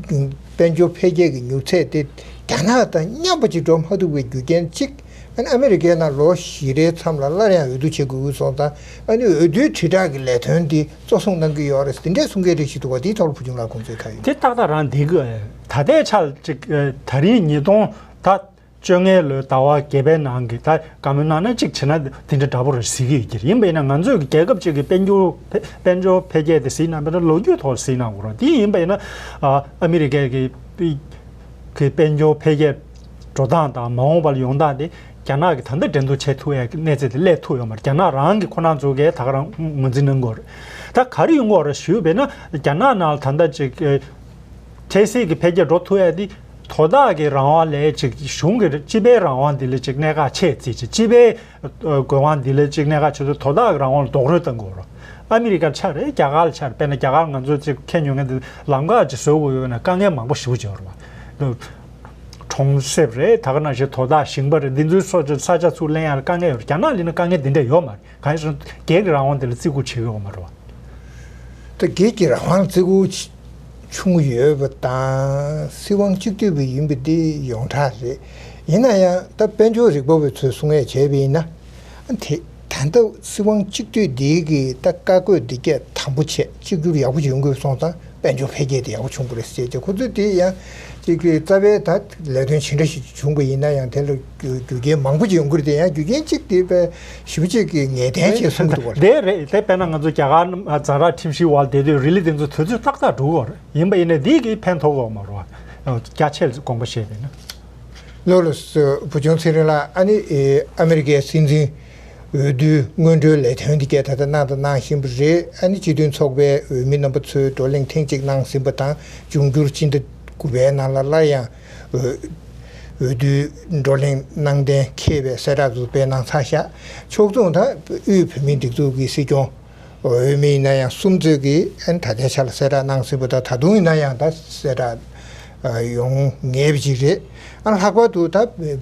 དཔལ་འབྱོར་འཕེལ་རྒྱས་ཀྱི་མྱུར་ཚད་དེ་རྒྱ་ནག་དང་མཉམ་པ་ཅིག་འགྲོ་མ་ཐུབ་པའི་རྒྱུ་རྐྱེན་གཅིག་ཨ་ནི་ཨ་མི་རི་ཀའི་ནང་ལོ་བཞི་རེའི་མཚམས་ལ་སླར་ཡང་འོས་བསྡུ་བྱེད་དགོས་ཀྱི་སོང་ཙང་ཨ་ནི་འོས་བསྡུའི་དྲིལ་བསྒྲགས་ཀྱི་ལས་དོན་འདི་གཙོ་བཟུང་གནང་གི་ཡོད་རེད། དེ་འདྲའི་གསུང་མཁན་རིགས་ཤིག་འདུག་པ། དེའི་ཐོག་ལ་བུ་ཆུང་ལགས་དགོངས་ཚུལ་ག་ཡོད། དེ་ཏག་ཏག་རང་འདི་གི་ད་ལྟའི་ཆར་ཅིག་ད་རིང་ཉིས་སྟོང་ད། བཅོ་ལྔའི་ལོའི་ཟླ་བ་བརྒྱད་པའི་ནང་གི་ད་བཀའ་མོལ་གནང་ན་གཅིག་བྱས་ན་དེ་འདྲ་འདྲ་པོ་རེད་གཟིགས་ཀྱི་ཡོད་ཀྱི་རེད། ཡིན་པ་ཡིན་ན་ང་ཚོས་ཀྱི་རྒྱལ་ཁབ་ཅིག་གི་དཔལ་འབྱོར་དཔལ་འབྱོར་འཕེལ་རྒྱས་དེ་གཟིགས་ན་དཔེར་ན་ལོ་རྒྱུས་ཐོག་གཟིགས་ན་འོ་རོགས་དེ་ཡིན་པ་ཡིན་ན་ཨ་མི་རི་ཀའི་གི་གི་དཔལ་འབྱོར་འཕེལ་རྒྱས་འགྲོ་སྟངས་དང་མ་འོངས་པ་ལ་ཡོང་སྟངས་དེ་རྒྱ་ནག་གིས་ད་ལྟ་འགྲན་བསྡུར་བྱེད་ཐུབ་ཡ་གི་གནས་ཚད་དེ་སླེབས་ཐུབ་ཡོད་མ་རེད། རྒྱ་ནག་རང་གི་ཁོ་རང་ཚོ་གིས་ད་ག་རང་ངོས་འཛིན་གནང་གི་ཡོད་རེད། ད་ག་རེ་ཡོང་གི་ཡོད་རེད་ཞུས་པས་ན་རྒྱ་ནག་ནང་ལ་ད་ལྟ་ཅིག་ཨེ་འཕྲལ་སེལ་གྱི་འཕེལ་རྒྱས་འགྲོ་ཐུབ་ཡ་དེ་དོ་བདག་གི་རང་དབང་ལས་ཅིག་གཞུང་གི་སྤྱི་པའི་རང་དབང་དེ་ལས་ཅིག་གནད་འགག་ཆེ་བརྩིས་ཅིག་སྤྱི་པའི་དགོས་དབང་འདི་ལས་གཅིག་གནད་འགག་ཆེ་ཤོས་དོ་བདག་གི་རང་དབང་ལ་རྡོག་རོལ་གཏོང་དགོས་རེད། ཨ་མི་རི་ཀར་ཆགས་རེད། རྒྱ་གར་ལ་ཆགས་རེད། དཔེར་ན་རྒྱ་གར་ང་ཚོས་ཅིག་མཁྱེན་མྱོང་མཁན་དེ་ལམ་ཁ་ཅིག་བཟོ་དགོས་ཡོད་ན་དཀའ་ངལ་མང་པོ་ཞེ་པོ་ཅིག་ཡོད་རེད་བ། གྲོང་གསེབ་རེད། ད་ག་ནང་བཞིན་དོ་བདག་ཞིང་པ་རེད། འདི་ཚོའི་སོགས་ཀྱི་ས་ཆ་ཚུར་ལེན་ཡག་ལ་དཀའ་ངལ་ཡོད་རེད། རྒྱ་ནག་ལ་ཡིན་ན་དཀའ་ངལ་འདི་འདྲ་ཡོད་མ་རེད། གང་ཡིན་ཟེར་ན་སྒེར་གྱི་རང་དབང་དེ་ལ་བརྩི་བཀུར་བྱེད་ཀྱི་ཡོད་མ་རེད་བ། ད་སྒེར་གྱི་རང་དབང་བརྩི་བཀུར་ཆུང་ཡོད་པ་དང་སྲིད་དབང་གཅིག་སྡུད་པ་ཡིན་པ་འདི་ཡོངས་གྲགས་རེད། ཡིན་ན་ཡང་ད་དཔལ་འབྱོར་རིག་པ་བ་ཚོས་གསུང་ཡས་བྱས་པ་ཡིན་ན་དེ་ད་ལྟ་སྲིད་དབང་གཅིག་སྡུད་འདི་གི་ད་བཀའ་བཀོད་འདི་གས་དམ་པོ་བྱས་གཅིག་གྱུར་ཡག་པོ་ཡོང་དགོས་སོང་ཙང་དཔལ་འབྱོར་འཕེལ་རྒྱས་དེ་ཡག་པོ་བྱུང་དགོས་རེད་ཟེར་ཏེ་ཁོ་ཚོས་དེ་ཡང་གཅིག་གི་རྩ་བའི་ད་ལས་དོན་ཇི་འདྲ་ཞིག་བྱུང་པ་ཡིན་ན་ཡང་དེ་ལ་རྒྱུ་རྒྱུ་རྐྱེན་མང་པོ་ཅིག་ཡོང་གི་རེད། དེ་ཡང་རྒྱུ་རྐྱེན་གཅིག་དེ་དཔེ་ཞེ་པོ་ཅིག་གི་ངེས་གཏན་ཅིག་གསུང་གི་འདུག་བ། དེ་རེད། དེ་དཔེར་ན་ང་ཚོ་རྒྱ་གར་ཛ་དྲག་ཁྲིམས་ཞིབ་འོག་ལ་བསྡད་དུས་རི་ལི་དེ་ཚོ་དུས་ཚོད་ཏག་ཏག་འགྲོ་གི་ཡོད་རེད། ཡིན་པ་ཡིན་ནའི་འདི་གིས་ཕན་ཐོགས་ཀྱི་ཡོད་མ་རེད་བ། རྒྱ་ཆེར་དགོངས་པ་བཞེས་པས་ན། ལགས་ལགས་སོ། བུ་ཆུང་ཚེ་རིང་ལགས། ཨ་ནི་ཨ་མི་རི་ཀའི་སྲིད་འཛིན་འོས་བསྡུའི་སྔོན་འགྲོའི་ལས་དོན་འདི་གས་ད་ལྟ་གནང་དང་གནང་བཞིན་པ་རེད། ཨ་ནི་སྤྱི་མཐུན་ཚོགས་པའི་འོས་མི་རྣམ་པ་ཚོས་བགྲོ་གླེང་ཐེངས་གཅིག་གནང་ཟིན་པ་དང་འབྱུང་འགྱུར་སྤྱི་ཟླ་དགུ་པའི་ནང་ལ་སླར་ཡང་འོས་འོས་བསྡུའི་བགྲོ་གླེང་གནང་གཏན་འཁེལ་བའི་གསལ་བསྒྲགས་ཚུར་སྤེལ་གནང་ཚར་ཤག་ཕྱོགས་མཚུངས་ད་དབུས་བོད་མིའི་སྒྲིག་འཛུགས་ཀྱི་སྲིད་སྐྱོང་འོས་མི་ཡིན་ན་ཡང་གསུམ་ཚོས་ཀྱིས་ཨ་ནི་ད་ལྟའི་ཆ་ལ་གསལ་བསྒྲགས་གནང་ཟིན་པ་དང་ད་དུང་ཡིན་ན་ཡང་ད་གསལ་བསྒྲགས་ཡོང་ངེས་པ་ཅིག་རེད། ཨ་ལྷག་པར་དུ་ད་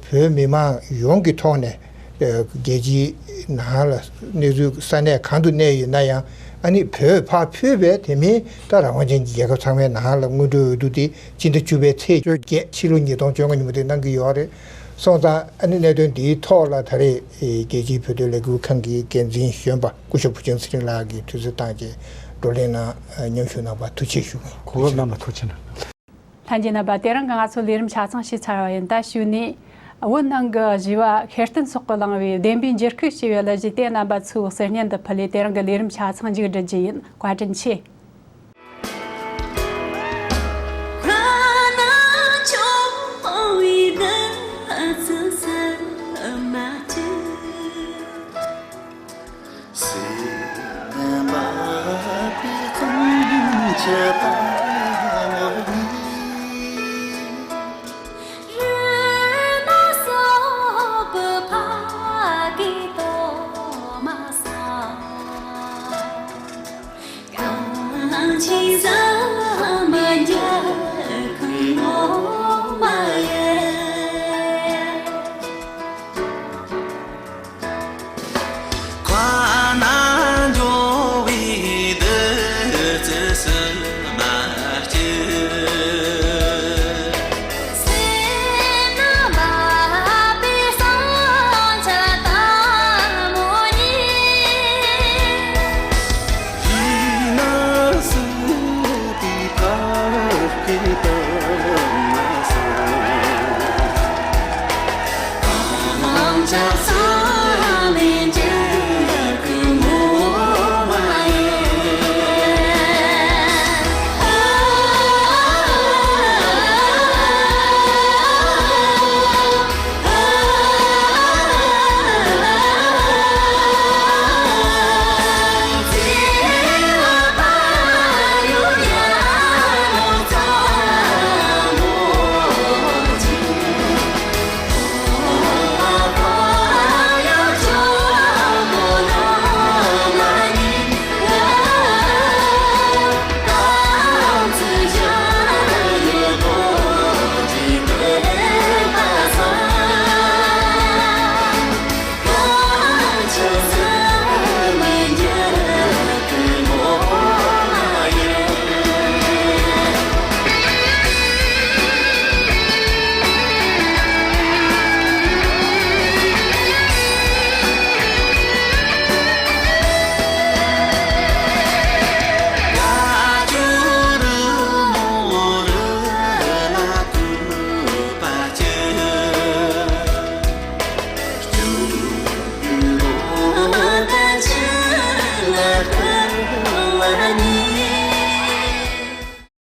བོད་མི་མང་ཡོངས་ཀྱི་ཐོག་ནས་རྒྱལ་སྤྱིའི་ནང་ལ་གནས་ཚུལ་ས་གནས་གང་དུ་གནས་ཡོད་ན་ཡང་ཨ་ནི་བོད་ཕར་ཕུད་པའི་དེ་མིན་ད་རང་དབང་ཅན་གྱི་རྒྱལ་ཁབ་ཚང་མའི་ནང་ལ་སྔོན་འགྲོའི་འོས་བསྡུ་དེ་སྤྱི་ཟླ་བཅུ་པའི་ཚེས་བཅོ་བརྒྱད་ཕྱི་ལོ་ཉིས་སྟོང་བཅོ་ལྔ་ཉིན་མོ་དེ་གནང་གི་ཡོད་རེད། སོང་ཙང་ཨ་ནི་གནད་དོན་འདིའི་ཐོག་ལ་ད་རེས་རྒྱལ་སྤྱིའི་བོད་དོན་ལས་འགུལ་ཁང་གི་འགན་འཛིན་གཞོན་པ་སྐུ་ཞབས་བུ་ཆུང་ཚེ་རིང་ལགས་ཀྱིས་དུས་ཚོད་བཏང་རྗེས་བགྲོ་གླེང་ནང་མཉམ་ཞུགས་གནང་བར་ཐུགས་རྗེ་ཆེ་ཞུ་གི་ཡིན། གོ་སྐབས་གནང་བར་ཐུགས་རྗེ་གནང་། ལྷན་རྒྱས་རྣམ་པ། དེ་རིང་གི་ང་ཚོ་ལས་རིམ་ཆ་ཚང་ཞུས་ཚར་བ་ཡིན། ད་གཞུག་ནས་བོད་ནང་གི་བཞི་བ་ཤེར་བསྟན་སོགས་ཀྱིས་བླངས་པའི་བདེན་པའི་འགྱུར་ཁུག་ཞེས་པའི་གླུ་གཞས་དེ་རྣམ་པ་ཚོའི་གསན་སྙན་དུ་ཕུལ་ལས་དེ་རིང་གི་ལས་རིམ་ཆ་ཚང་མཇུག་སྒྲིལ་རྒྱུ་ཡིན། བཀའ་དྲིན་ཆེ།